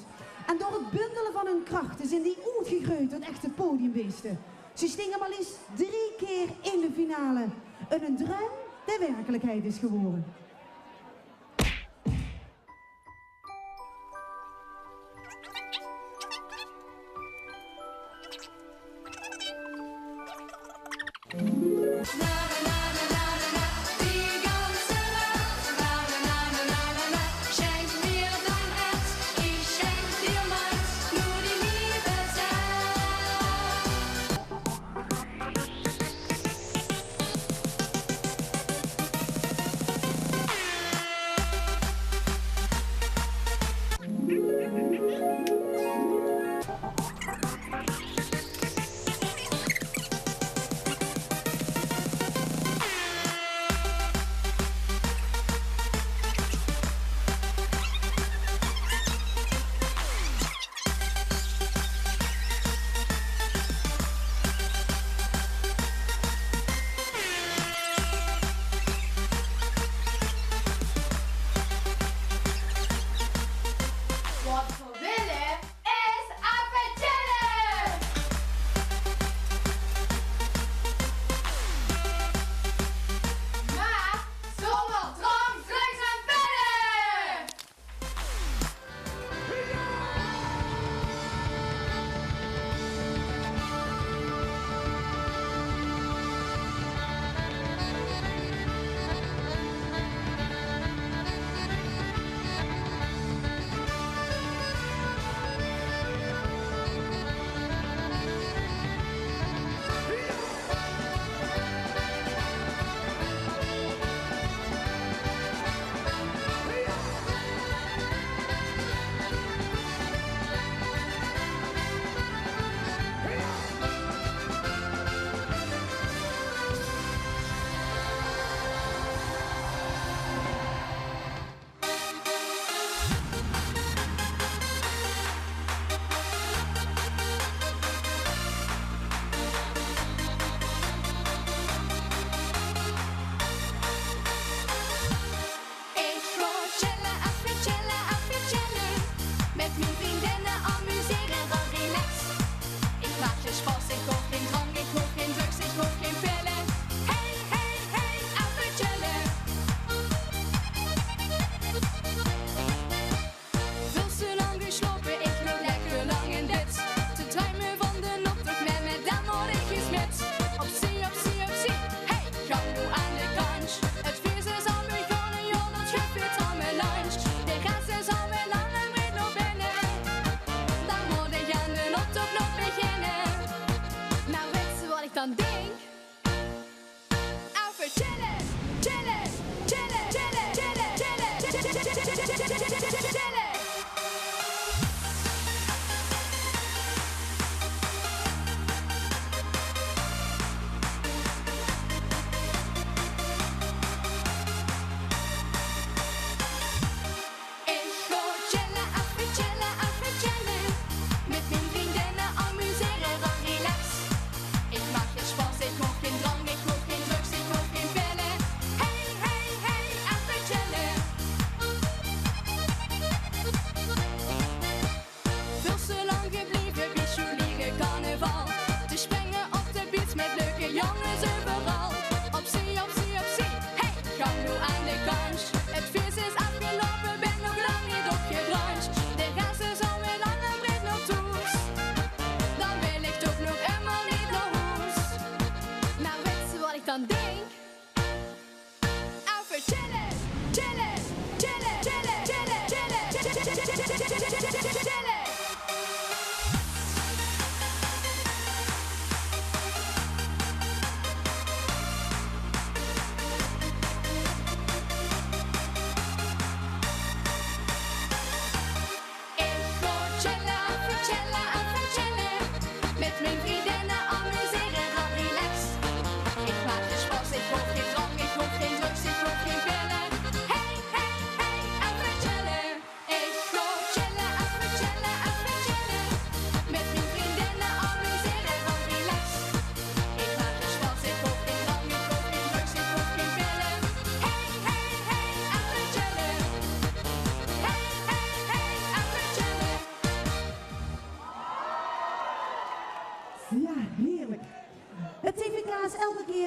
En door het bundelen van hun krachten zijn die oetgegreujd tot echte podiumbeesten. Ze stinge maar liefst drie keer in de finale. Een, een droom die werkelijkheid is geworden.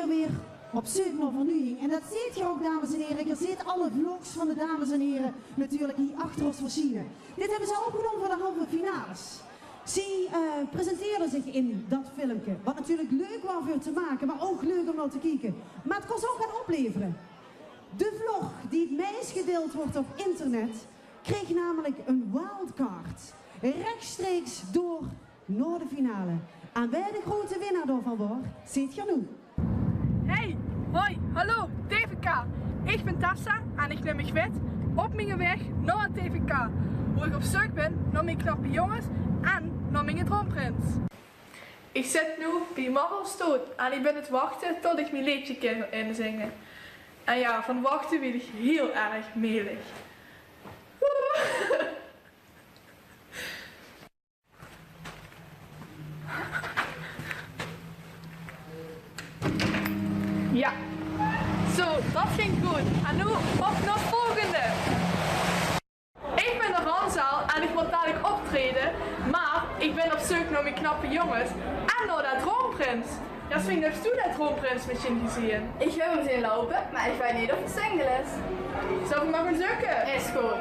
Weer op zeuk nao vernuujing. En det zeet geer ouch, dames en hiere. Geer zeet alle vlogs van de dames en hiere natuurlik hie achter ós versjiene. Dit höbbe ze opgenómme veur de halve finales. Zie, eh, presenteerde zich in det filmke. Wat natuurlik leuk waor veur te make, mer ouch leuk óm nao te kieke. Mer 't kós ouch get oplevere. De vlog die 't meis gedeild wuuert op internet, kreeg namelik ein wildcard. Rechtstreeks door nao de finale. En wae de groete winnaar daovan waor, zeet geer noe. Hey, hoi, hallo, T V K. Ich bön Tessa en ich num uch mit op miene waeg nao 't T V K, wo ich op zeuk bön nao mien knappe jónges en nao miene droomprins. Ich zit noe bie Marl Stoot en ich bön aan 't wachte tot ich mien leedje kin inzinge. En jao, van wachte waer ich hiel erg melig. Jao. Zo, det góng good. En noe op nao 't volgende. Ich bön de Ranzaal en ich mót dalik optraeje, mer ich bön op zeuk nao mien knappe jónges en nao de droomprins. Jasmien, höbs doe de droomprins mesjien gezeen? Ich höb 'm zeen loupe, mer ich weit neet of 'r single is. Zölle v'r mer gaon zeuke? Is good.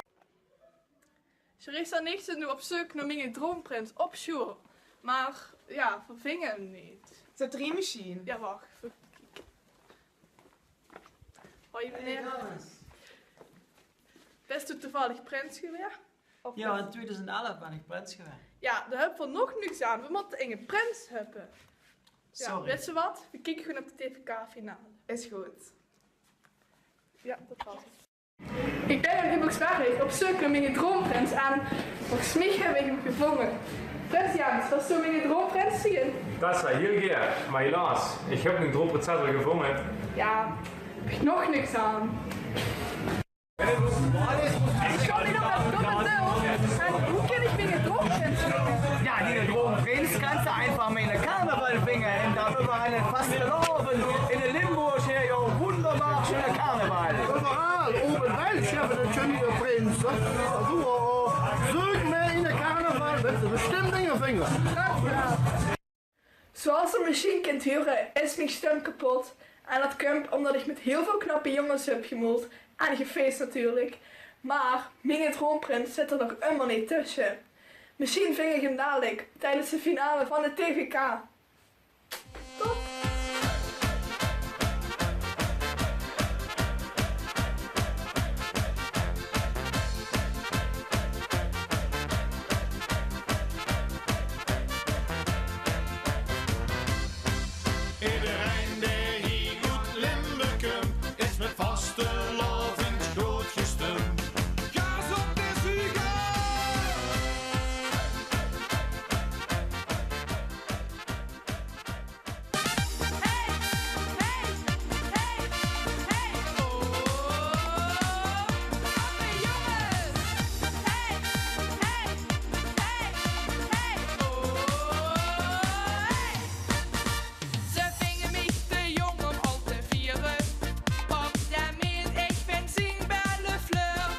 Charissa en ich zeen noe op zeuk nao miene droomprins op sjoeal. Mer jao, v'r vinge 'm neet. Is det drie mesjien? Jao, wach. Hoi, meneer. Bös doe toevallig prins gewaes? Of jao, in tweeduizend elf bön ich prins gewaes. Jao, dao höbbe v'r nog niks aan. V'r mótte inge prins höbbe. Jao, sorry. Wits se wat? V'r kieke gewoon op de T V K-finale. Is good. Jao, det waas 't. Ich bön in Hubbesberg op zeuk nao miene droomprins en volges mich höb ich 'm gevónje. Prins Jens, wils doe miene droomprins zeen? Det zów ich hiel gaer, mer helaas, ich höb miene droomprinses al gevónje. Jao, höb ich nog niks aan. Ich kan neet op det domme tel. En wie kin ich miene droomprins zeen? Jao, diene droomprins kans se einfach mer in de carnaval vinge. En det waere v'r eine vastenaovend in de Limburg hie, jao, wunderbar sjoene carnaval. Euveral, ouch in Wels, höbbe v'r de sjoene prinse. Alzo, eh, zeuk mer in de carnaval, wits se besjtimmp dinger vinge. Zoals geer mesjien kint hure, is mien stum kepot. En det kump ómdet ich mit hiel väöl knappe jónges höb gemoeld. En gefees natuurlik. Mer miene droomprins zit d'r nog ummer neet tösse. Mesjien ving ich 'm dalik tiedes de finale van de T V K. Top! Ederein dae hie oet Limburg kump, is mit vastelaovend good gestump. Gaas op de zuger! Hey, hey, hey, hey. Oh, knappe jónges. Hey, hey, hey, hey. Oh, hey. Ze vinge mich te jóng óm al te viere. Op de meel, ich bön zien belle fleur.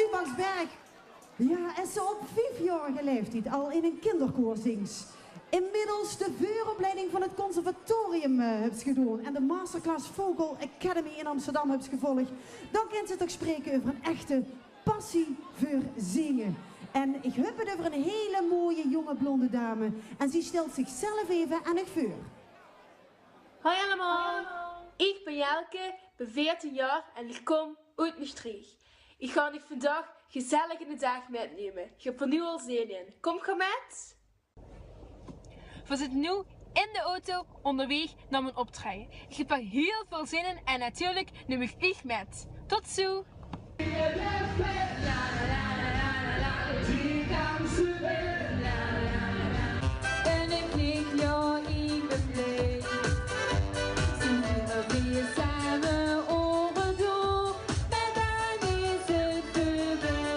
Ubachsberg. Ja, es se op viefjaorige laeftied al in ein kinderkoor zings, inmiddels de veuropleiding van het conservatorium eh, höbs gedoon en de masterclass Vocal Academy in Amsterdam höbs gevolg, dan kins se toch spreke euver ein echte passie veur zinge. En ich höb het euver ein hele mooie jónge blonde dame. En zie stelt zichzelf effe aan uch veur. Hoi allemaol, ich bin Jelke, bin veertien jaor en ich kóm oet Mestreech. Ich gaon uch vandaag gezellig in de daag mitnumme. Ich höb d'r noe al zin in. Kómp geer mit? Veer zitte noe in de auto óngerwaeg nao mien optraeje. Ich höb d'r hiel väöl zin in en natuurlik num ich uch mit. Tot zoe! En ich knik, jao, ich bin blie. Zeen veer weer same euverdoor, mer dan is het veurbie.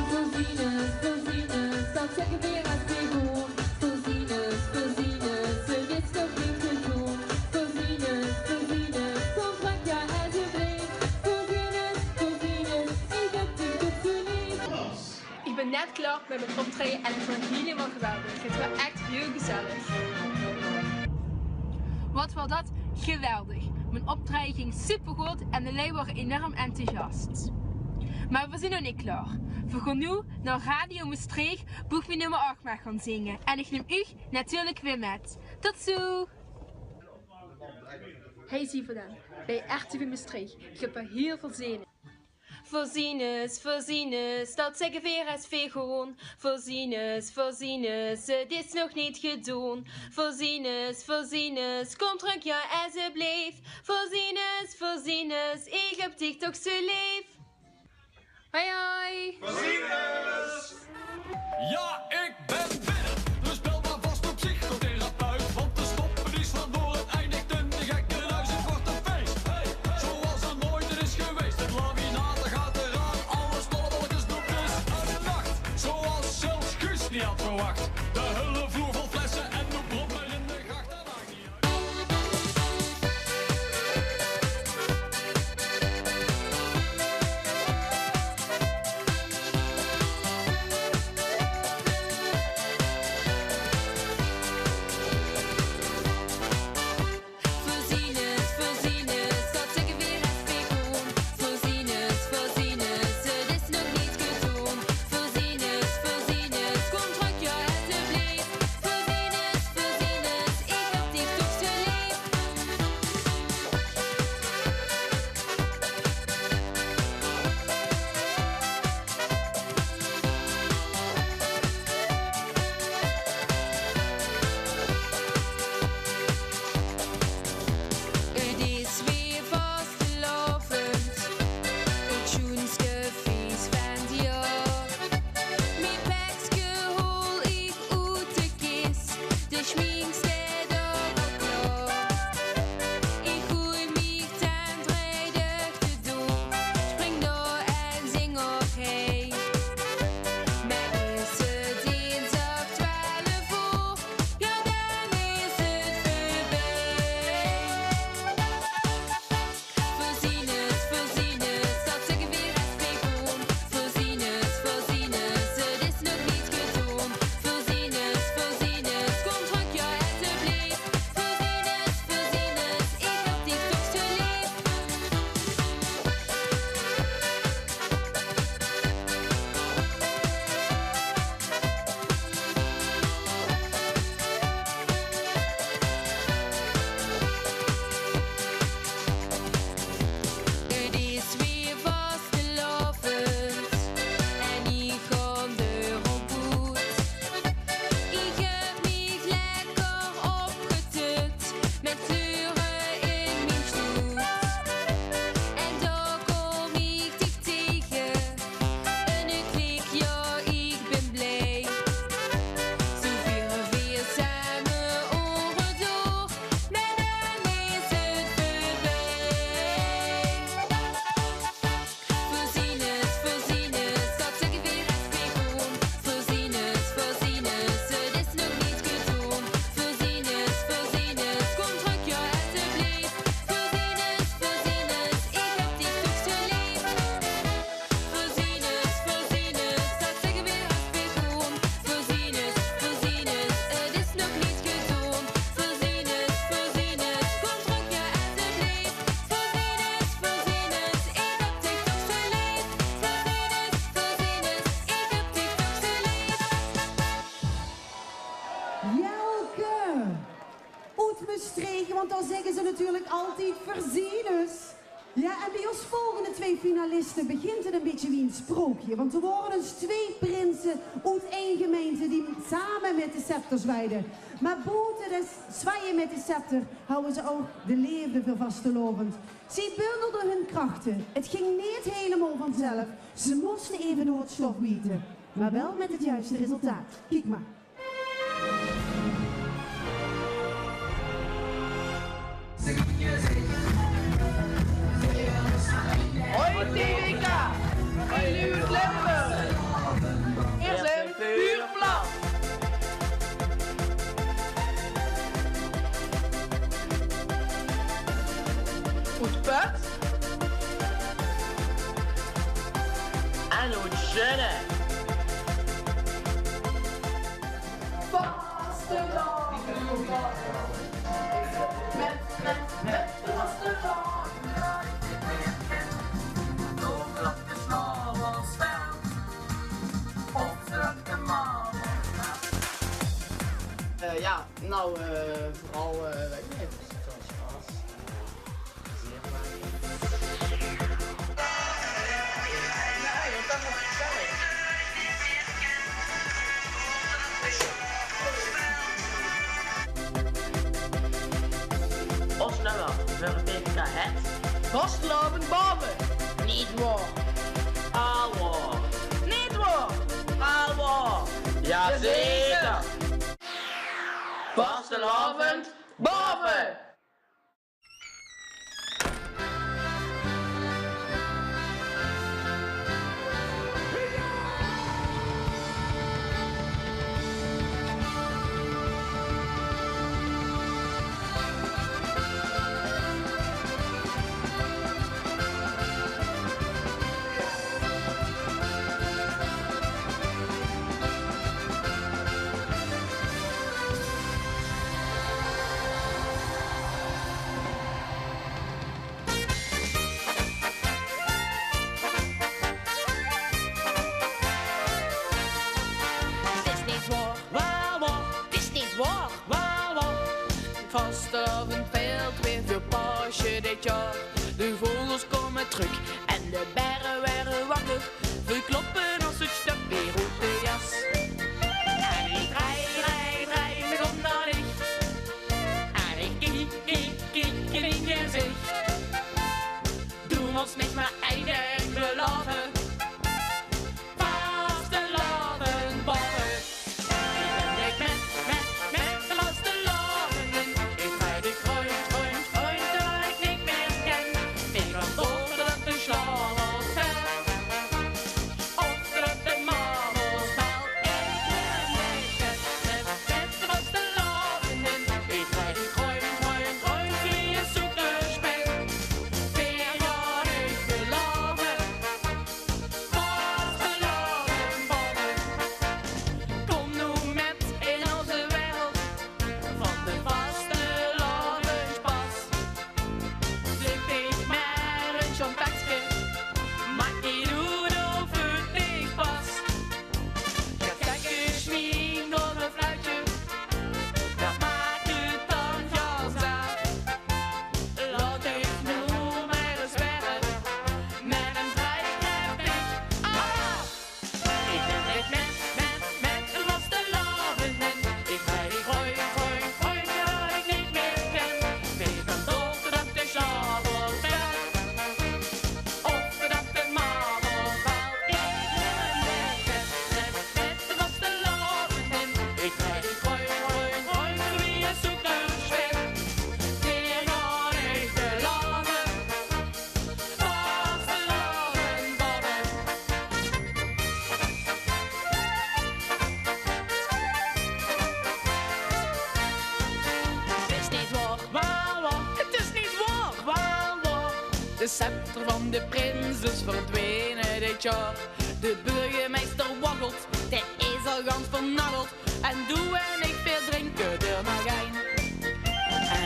Veer zien us, veer zien us, dat zègke veer es veer gaon. Veer zien us, veer zien us, het is toch neet gedoon. Veer zien us, veer zien us, kóm trök, jao, esjeblief. Veer zien us, veer zien us, ich höb dich toch zoe leef. Ich bin net klaor mit mien optraeje en het waor hielemaol geweldig. Het waor ech hiel gezellig. Wat waor dat geweldig. Mien optraeje ging supergood en de lui waore enorm enthousiast. Mer veer zien nog neet klaor. Veer gaon noe nao Radio Mestreech, boe ich mien nummer ach maag gaon zinge. En ich num uch natuurlik weer mit. Tot zoe! Hey, zie veer dan. Bie R T V Mestreech. Ich höb d'r hiel väöl zin in. Veer zien us, veer zien us, dat zègke veer es veer gaon. Veer zien us, veer zien us, het is nog neet gedoon. Veer zien us, veer zien us, kóm trök, jao, esjeblief. Veer zien us, veer zien us, ich höb dich toch zoe leef. Hoi, hoi. Veer zien us. Jao, ich bin binne. Dus bel mer vas op psychotherapeut, want te stoppe is verloren. Het eindigt in de gekkenhuis, het waert ein fees. Zoeas 't noeit is gewees. Het laminaat geit d'raaf, alle stolpelkes doekjes oet de nacht. Zoeas zelfs Guus neet had verwach. De hele vloer vol flesse en de brommer in de gracht. Veer zien us, veer zien us, dat zègke veer es veer gaon. Veer zien us, veer zien us, het is nog neet gedoon. Veer zien us, veer zien us, kóm trök, jao, esjeblief. Veer zien us, veer zien us, ich höb dich toch zoe leef. Het is weer vastelaovend, het sjoenste fees van 't jaor. Mien pekske haol ich oet de kis, de sjmink steit ouch al klaor. Ich goej mich ten breide te doon, spring door en zing op hey. Mer is het dinsdig twelf oor, jao, dan is het veurbie. Veer zien us, veer zien us, dat zègke veer es veer gaon. Veer zien us, veer zien us, het is nog neet gedoon. Veer zien us, veer zien us, kóm trök, jao, es te Jelke! Oet Mestreech, want dao zègke ze natuurlik altied Verzinus. Jao, en bie ós volgende twee finaliste begint 't e bietje wie ein sprookje. Want d'r waore ins twee prinse oet ein gemeinte die same mit de scepter zwaaide. Mer boete 't zwaaie mit de scepter hawwe ze ouch de leefde veur vastelaovend. Zie bundelde hun krachte. 't Ging neet hielemaol vanzelf. Ze móste eve door 't stof biete. Mer wel mit 't juiste resultaat. Kiek mer. Hoi T V K, hoi Luut Limburg. Veer zeen Buurplat. Oet Put. En oet Sjunne. Vastelaovend. Mit, mit, mit de vastelaovend. Eh, jao, nou, eh, veural, eh, weit ich neet. Ós nummer veur 't T V K het: Vastelaovend baove. Neet waor. Waal waor. Neet waor. Waal waor. Jazeker. Vastelaovend baove. Is neet waor, waal waor. 't Is neet waor, waal waor. Vastelaovend vèlt weer veur Paosje dit jaor. De vogels kómme trök en de berre waere wakker. Veer kloppe ós 't sjtöp weer oet de jas. En ich drej, drej, drej mich óm nao dich. En ich kiek, kiek, kiek in dien gezich. Doe mós mich mer ein dink belaove. Vastelaovend baove. Ich bön mit, mit, mit de vastelaovend. Ich drej dich róndj, róndj, róndj, tot ich neet mieë kin. Ich bön dol op de sjlaogerfees. Of op de marmelbal. Ich bön mit, mit, mit de vastelaovend. Ich drej dich róndj, róndj, róndj wie ein zoekerspin. Veer gaon dich belaove. Vastelaovend baove. Kóm noe mit in ózze wereld van de vastelaovespas. Zèk dich mer ein sjoon tekske, maak die noe door veur dich pas. Get lekker sjmink of ein fluitje, dat maak 't dan vanzelf. Laot dich noe mer ins werre, mit ein drej krap dich af. Ich bön mit, mit, mit de vastelaovend. Ich drej dich róndj, róndj, róndj, tot ich neet mieë kin. Ich bön dol op de sjlaogerfees. Of op de marmelbal. Ich bön mit, mit, mit de vastelaovend. Ich drej dich róndj, róndj, róndj wie ein zoekerspin. Veer gaon dich belaove. Vastelaovend baove. 't Is neet waor, waal waor. 't Is neet waor, waal waor. De scepter van de prins is verdwene dit jaor. De burgemeister waggelt, dae is al gans vernacheld. En doe en ich, veer drinke d'r nog ein.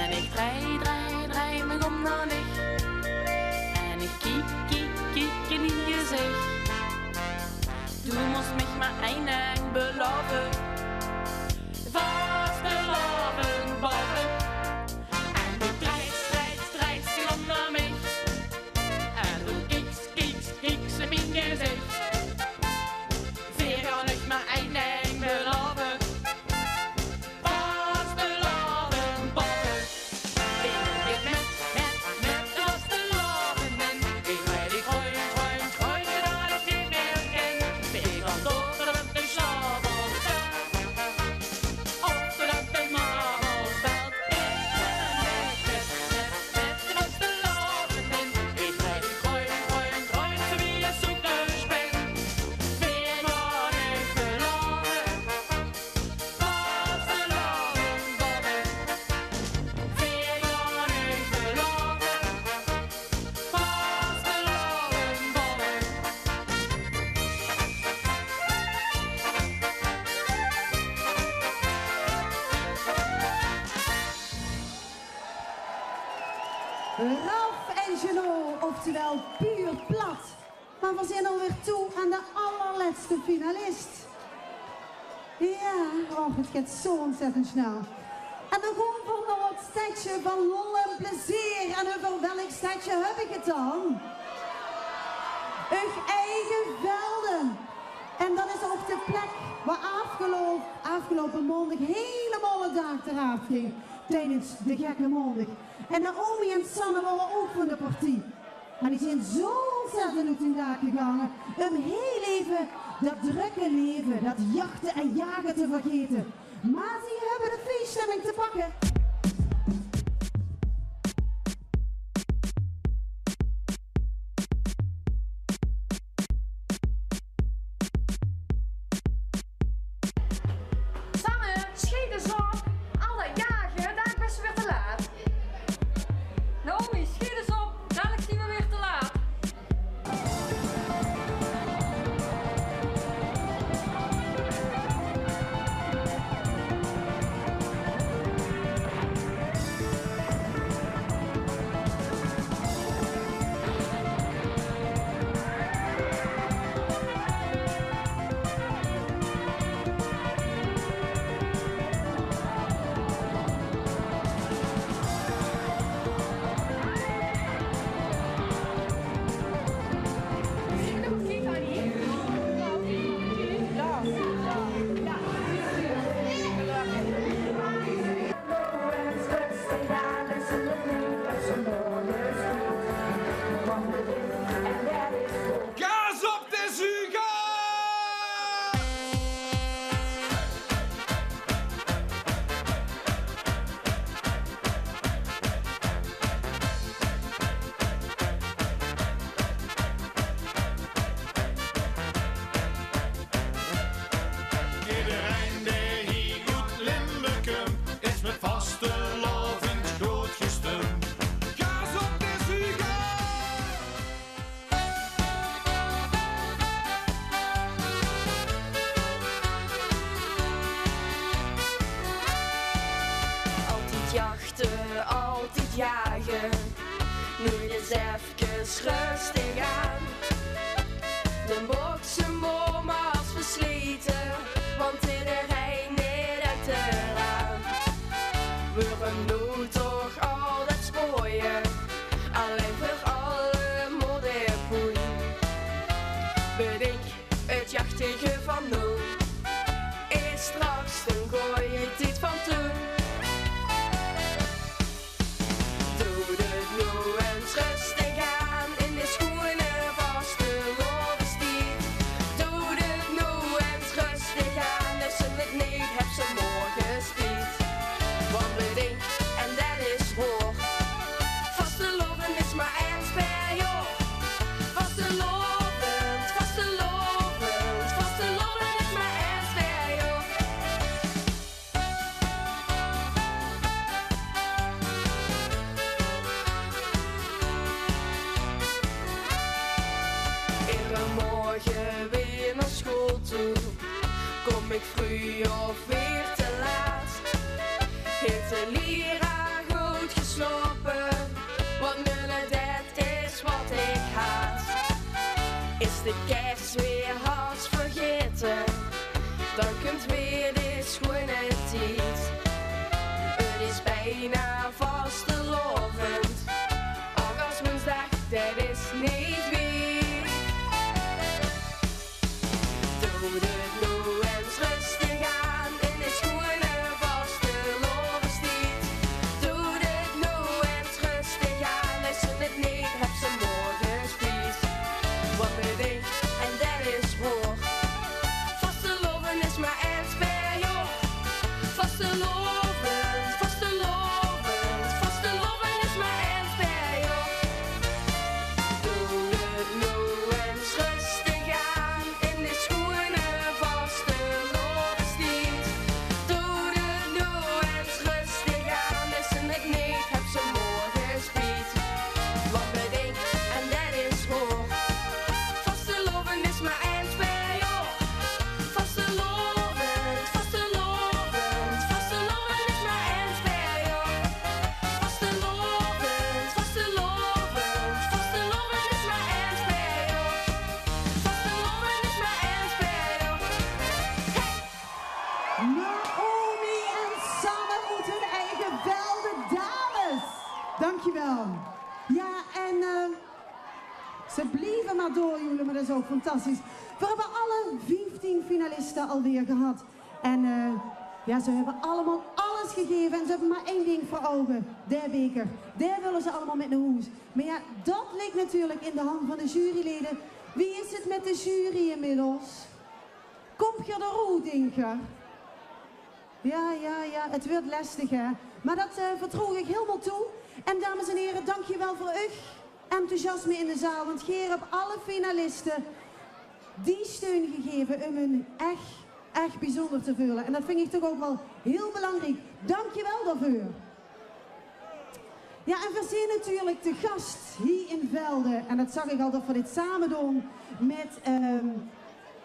En ich drej, drej, drej mich óm nao dich. En ich kiek, kiek, kiek in dien gezich. Doe mós mich mer ein dink belaove. Vas Raf en Jeannot, oftewel Puur Plat. Mer veer zeen alweer toe aan de allerlètste finalist. Jao, och, 't geit zo óntzèttend snel. En dan gaon veer nao 't stedje van lol en plezeer. En euver welk stedje höb ich 't dan? Eur eige Velde. En dat is ouch de plek wo aafgeloup-, aafgeloupe maondig hielemaol 't daak d'raaf ging tijdens de Gekke Maondig. En Naomi en Sanne waore ouch van de partie. En die zeen zo óntzèttend oet hun daak gegange um hiel eve dat drökke leve, dat jachte en jage te vergaete. Mer zie höbbe de feesstemming te pakke. Sanne, schiet ins op. Al dat jage, dalik bis se weer te laat. Naomi, schiet ins op. Dalik zien we weer te laat. Gaas op de Zuga! Ederein dae hie oet Limburg kump, is mit vastelaovend groot gestump. Gaas op de Zuga! Altied jachte, altied jage, noeit ins efkes röstig aan. De boksebom is verslete, want ederein deit d'r aan. Waorum noe toch al dat spooie, allein veur alle modderpoen? Bedink, 't jachtige van noe is straks d'n gooje tied van toen. Doot 't noe ins röstig aan in de sjoeane vastelaovestied. Doot 't noe ins röstig aan, es se 't neet höbs, morge spiet. Want bedink, en dat is waor, vastelaovend is mer ins per jaor. Vastelaovend, vastelaovend, vastelaovend is mer ins per jaor. Eder morge weer nao school toe, kom ich vreug of weer te laat. Haet de lieraar good geslaope? Want nulle, det is wat ich haat. Is de kers weer haos vergaete, dan kump weer de sjoeane tied. 't Is bijna vastelaovend, ouch es woensdig, det is neet wied. Doot 't noe ins röstig aan in de sjoeane vastelaovestied. Doot 't noe ins röstig aan, es se 't neet höbs, morge spiet. Want bedink, en dat is waor, vastelaovend is mer ins per jaor. Vastelaovend, vastelaovend, Jao, en eh, ze blieve mer doorjoele, mer det is ouch fantastisch. Veer höbbe alle vieftien finaliste alweer gehad. En eh, jao, ze höbbe allemaol alles gegaeve en ze höbbe mer ein dink veur ouge. De beker. Dae wille ze allemaol mit nao hoes. Mer jao, det ligk natuurlik in de hand van de jurylede. Wie is 't mit de jury inmiddels? Kómp geer d'r oet, dink geer? Jao, jao, jao, 't weurt lestig, hè. Mer det eh, vertroew ich hielemaol toe. En dames en here, dankjewel veur uch enthousiasme in de zaal. Want geer höb alle finaliste die steun gegaeve um hun ech, ech biezunjer te veule. En det vinj ich toch ouch waal hiel belangriek. Dankjewel daoveur. Jao, en veer zeen natuurlik te gas hie in Velde. En det zag ich al, det veer dit same doon mit eh,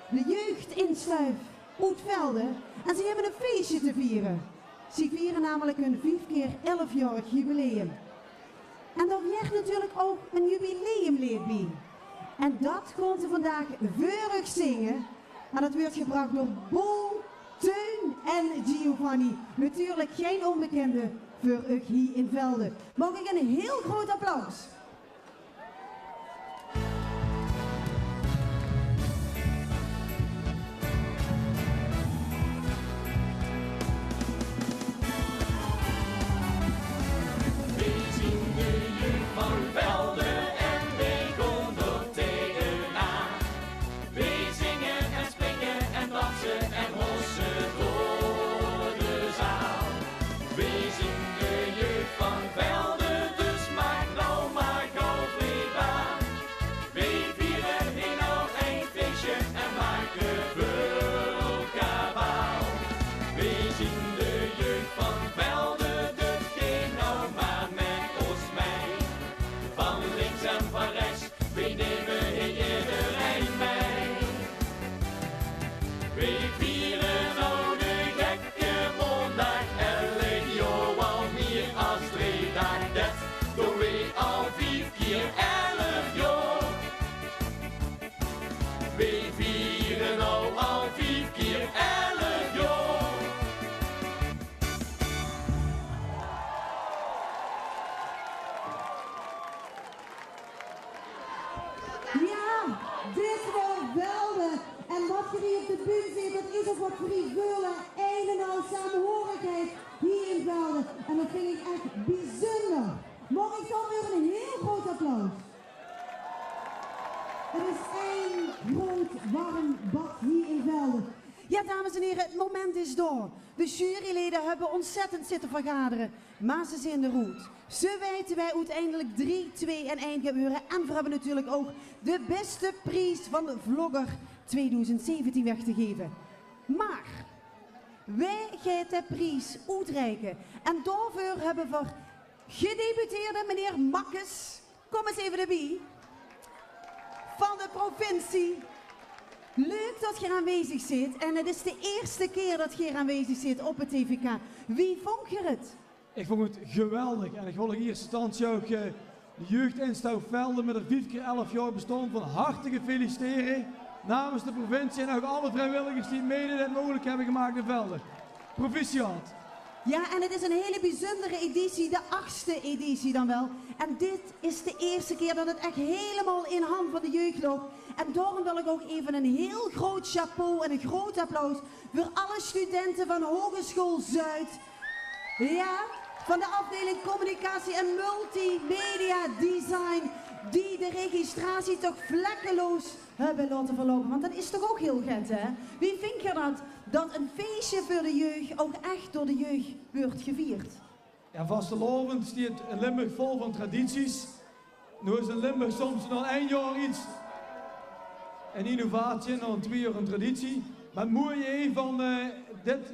de jeugd in Sluif oet Velde. En ze höbbe e fieësje te viere. Ze viere namelik hun vief kier elfjaorig jubileum. En dao huuert natuurlik ouch e jubileumleed bie. En det gaon ze vandaag veur uch zinge. En det weurt gebrach door Boel, Teun en Giovanni. Natuurlik gein ónbekinde veur uch hie in Velde. Maag ich ein hiel groot applaus? Weej zien de jeugd van Velde en weej gaon d'r tegenaan. Weej zinge en springe en danse en hosse door de zaal. Weej zien de jeugd van Velde, dus maak now mer gaw weej baan. Weej viere hie now ein fieësje en make völ kabaal. Weej zien de jeugd van Velde, dus gaot now mer mit ós mei. Van links en van rechts, weej numme hie ederein mei. Weej viere now de gekke maondaag, elk jaor waal mier as drei daag. Det doon weej al vief kier elf jaor. Weej viere now al vief kier elf jaor. Jao, dit waor Velde. En waat geer hie op de bühne zeet, det is ouch waat veer hie veule. Ein en al saamhorigheid hie in Velde. En det vinj ich ech biezunjer. Maag ich daoveur ein hiel groot applaus? 't Is ein groot werm bad hie in Velde. Jao, dames en here, 't moment is dao. De jurylede höbbe óntzèttend zitte vergadere, mer ze zeen d'r oet. Ze weite wae oeteindelik drie, twee en ein geit weure. En veer höbbe natuurlik ouch de bèste pries van de Vlogger tweedoezend zeventien weg te gaeve. Mer wae geit de pries oetreike? En daoveur höbbe veer gedeputeerde meneer Makkes. Kóm ins eve d'rbie. Van de provincie. Leuk det geer aanwezig zeet. En 't is de ierste kier det geer aanwezig zeet op 't T V K. Wie vónj geer 't? Ich vónj 't geweldig. En ich wil in ierste instantie ouch eh, de jeugd in Velde mit häör vief kier elf jaor bestaon van harte felicitere. Namens de provincie en ouch alle vriewilligers die mede dit meugelik höbbe gemaak in Velde. Proficiat. Jao, en 't is ein hele biezunjere editie, de achste editie dan waal. En dit is de ierste kier det 't ech hielemaol in hand van de jeugd lóg. En daorum wil ich ouch eve ein hiel groot chapeau en ein groot applaus veur alle studente van Hogeschool Zuid. Jao, van de afdeling communicatie en multimedia design, die de registratie toch vlekkeloos höbbe laote verloupe. Want det is toch ouch hiel get, hè? Wie vinj geer det? Det ein fieësje veur de jeugd ouch ech door de jeugd weurt gevierd. Jao, vastelaovend steit in Limburg vol van tradities. Now is in Limburg soms al ein jaor get ein innovatie en dan twee jaor ein traditie. Mer 't mooie hie van eh, dit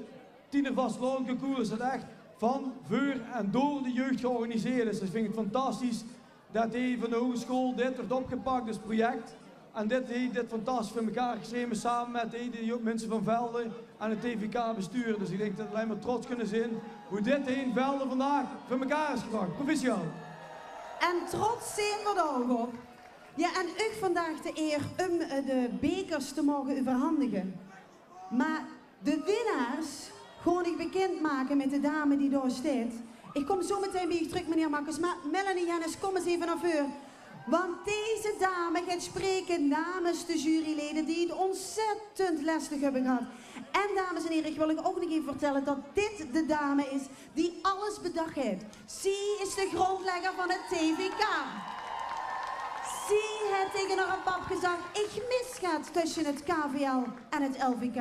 tiende vastelaovendconcours is det 't ech van, veur en door de jeugd georganiseerd is. Dus ich vinj 't fantastisch det hie van de hogeschool dit weurt opgepak, dit project. En dit haet dit fantastisch veur mekaar gesjreve same mit de, de minse van Velde en 't T V K-bestuur. Dus ich dink det v'r allein mer trots kinne zeen wie dit hie in Velde vandaag veur mekaar is gebrach. Proficiat. En trots zeen v'r d'r ouch op. Jao, en uch vandaag de eer um eh, de bekers te moge euverhandige. Mer de winnaars gaon ich bekind make mit de dame die dao steit. Ich kóm zo metein bie uch trök, meneer Makkers, mer Melanie Jennis, kóm ins effe nao veur. Want deze dame geit spreke namens de juryleden die het ontzettend lestig höbbe gehad. En dames en here, ich wil uch ouch nog effe vertèlle dat dit de dame is die alles bedach haet. Zie is de grondlegger van het T V K. Zie haet taenge häöre pap gezag: "Ich mis get tösje het K V L en het L V K."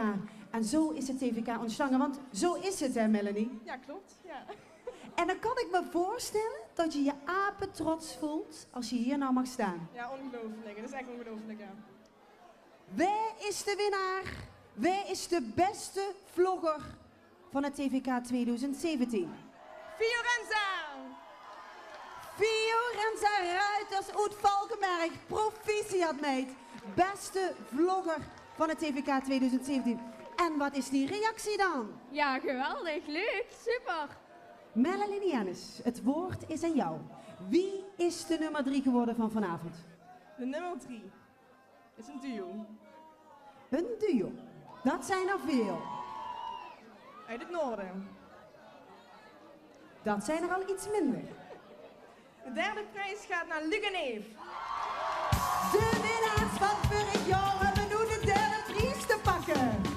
En zo is het T V K ontstange, want zo is het, hè, Melanie? Ja, klopt. Ja. En dan kan ik me voorstellen dat je je apetrots voelt als je hier nou mag staan. Ja, ongelooflijk. Dat is echt ongelooflijk, ja. Wae is de winnaar? Wae is de beste vlogger van het T V K tweeduizend zeventien? Fiorenza! Fiorenza Ruiters oet Valkeberg. Proficiat, meid. Beste vlogger van het T V K tweeduizend zeventien. En wat is die reactie dan? Ja, geweldig. Leuk. Super. Melanie Jennis, het woord is aan jou. Wie is de nummer drie geworden van vanavond? De nummer drie is een duo. Een duo. Dat zijn er veel. Uit het noorden. Dat zijn er al iets minder. De derde prijs gaat naar Luc en Eve. De winnaars van vorig jaar hebben nu de derde prijs te pakken.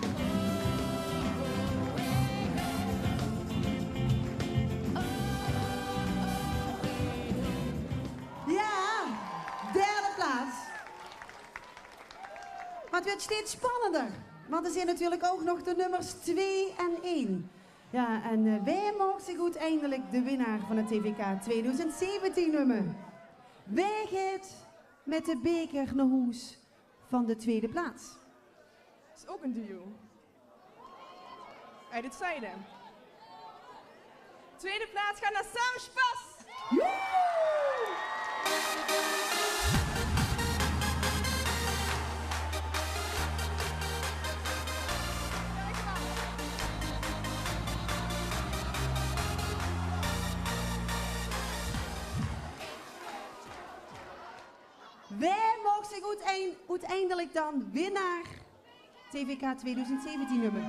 Ja, derde plaats. Maar het wordt steeds spannender, want er zijn natuurlijk ook nog de nummers twee en één. Ja, en eh, wae maag zich oeteindelik de winnaar van het T V K tweeduizend zeventien neume? Wae geit met de beker naar hoes van de tweede plaats? Is ook een duo. Uit het zuiden. Tweede plaats gaat naar Sam Spas. Joehoe! Wae maag zich oetein-, oeteindelik dan winnaar T V K tweeduizend zeventien neume?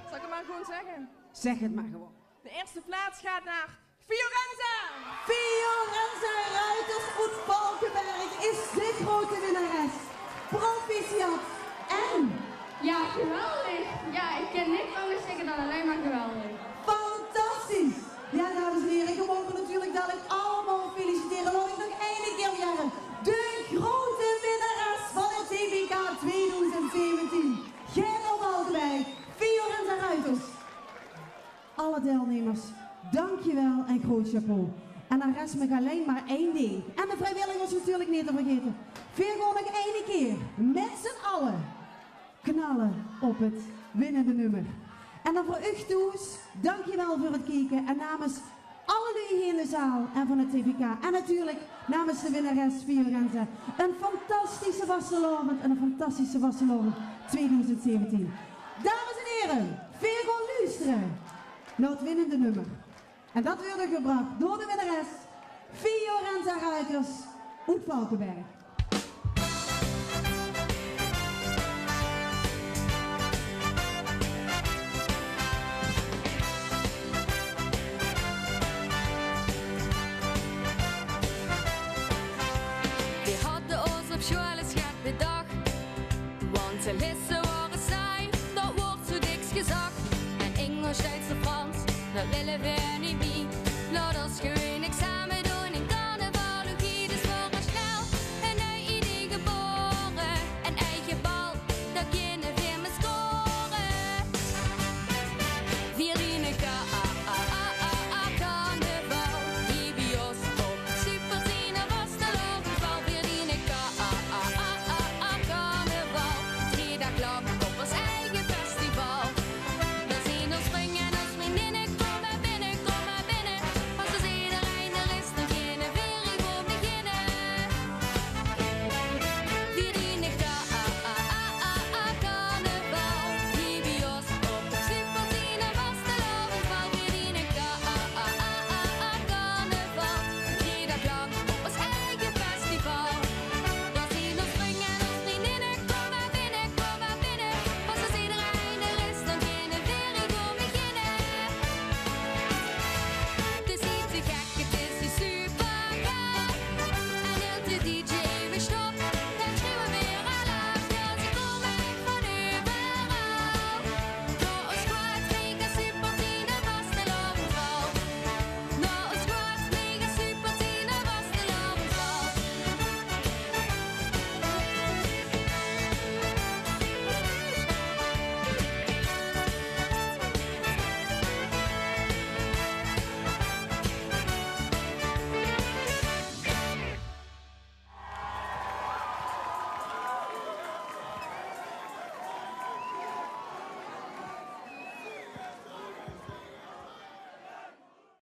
Zal ik het maar gewoon zeggen? Zeg het maar gewoon. De eerste plaats gaat naar Fiorenza! Fiorenza Ruiters oet Valkeberg is de grote winnares. Proficiat. En? Ja, geweldig. Ja, ik kan niks anders zeggen dan alleen maar geweldig. Fantastisch. Ja, dames en heren, ik mogen natuurlijk dadelijk allemaal feliciteren. Laat ik nog één keer weer de grote winnares van het T V K tweeduizend zeventien. Gerald Valkeberg, Fiorenza Ruiters. Alle deilnummers, dankjewel en groot chapeau. En dan rest mich allein mer ein ding. En de vriewilligers natuurlik neet te vergaete. Veer gaon nog eine kier mit z'n alle knalle op 't winnende nummer. En dan veur uch thoes, dankjewel veur 't kieke. En namens alle luuj hie in de zaal en van 't T V K. En natuurlik namens de winnares Fiorenza. Ein fantastische vastelaovend en ein fantastische vastelaovend twieëdoezend zeventien. Dames en here, veer gaon loestere nao 't winnende nummer. En dat weurt gebrach door de winnares Fiorenza Ruiters oet Valkeberg.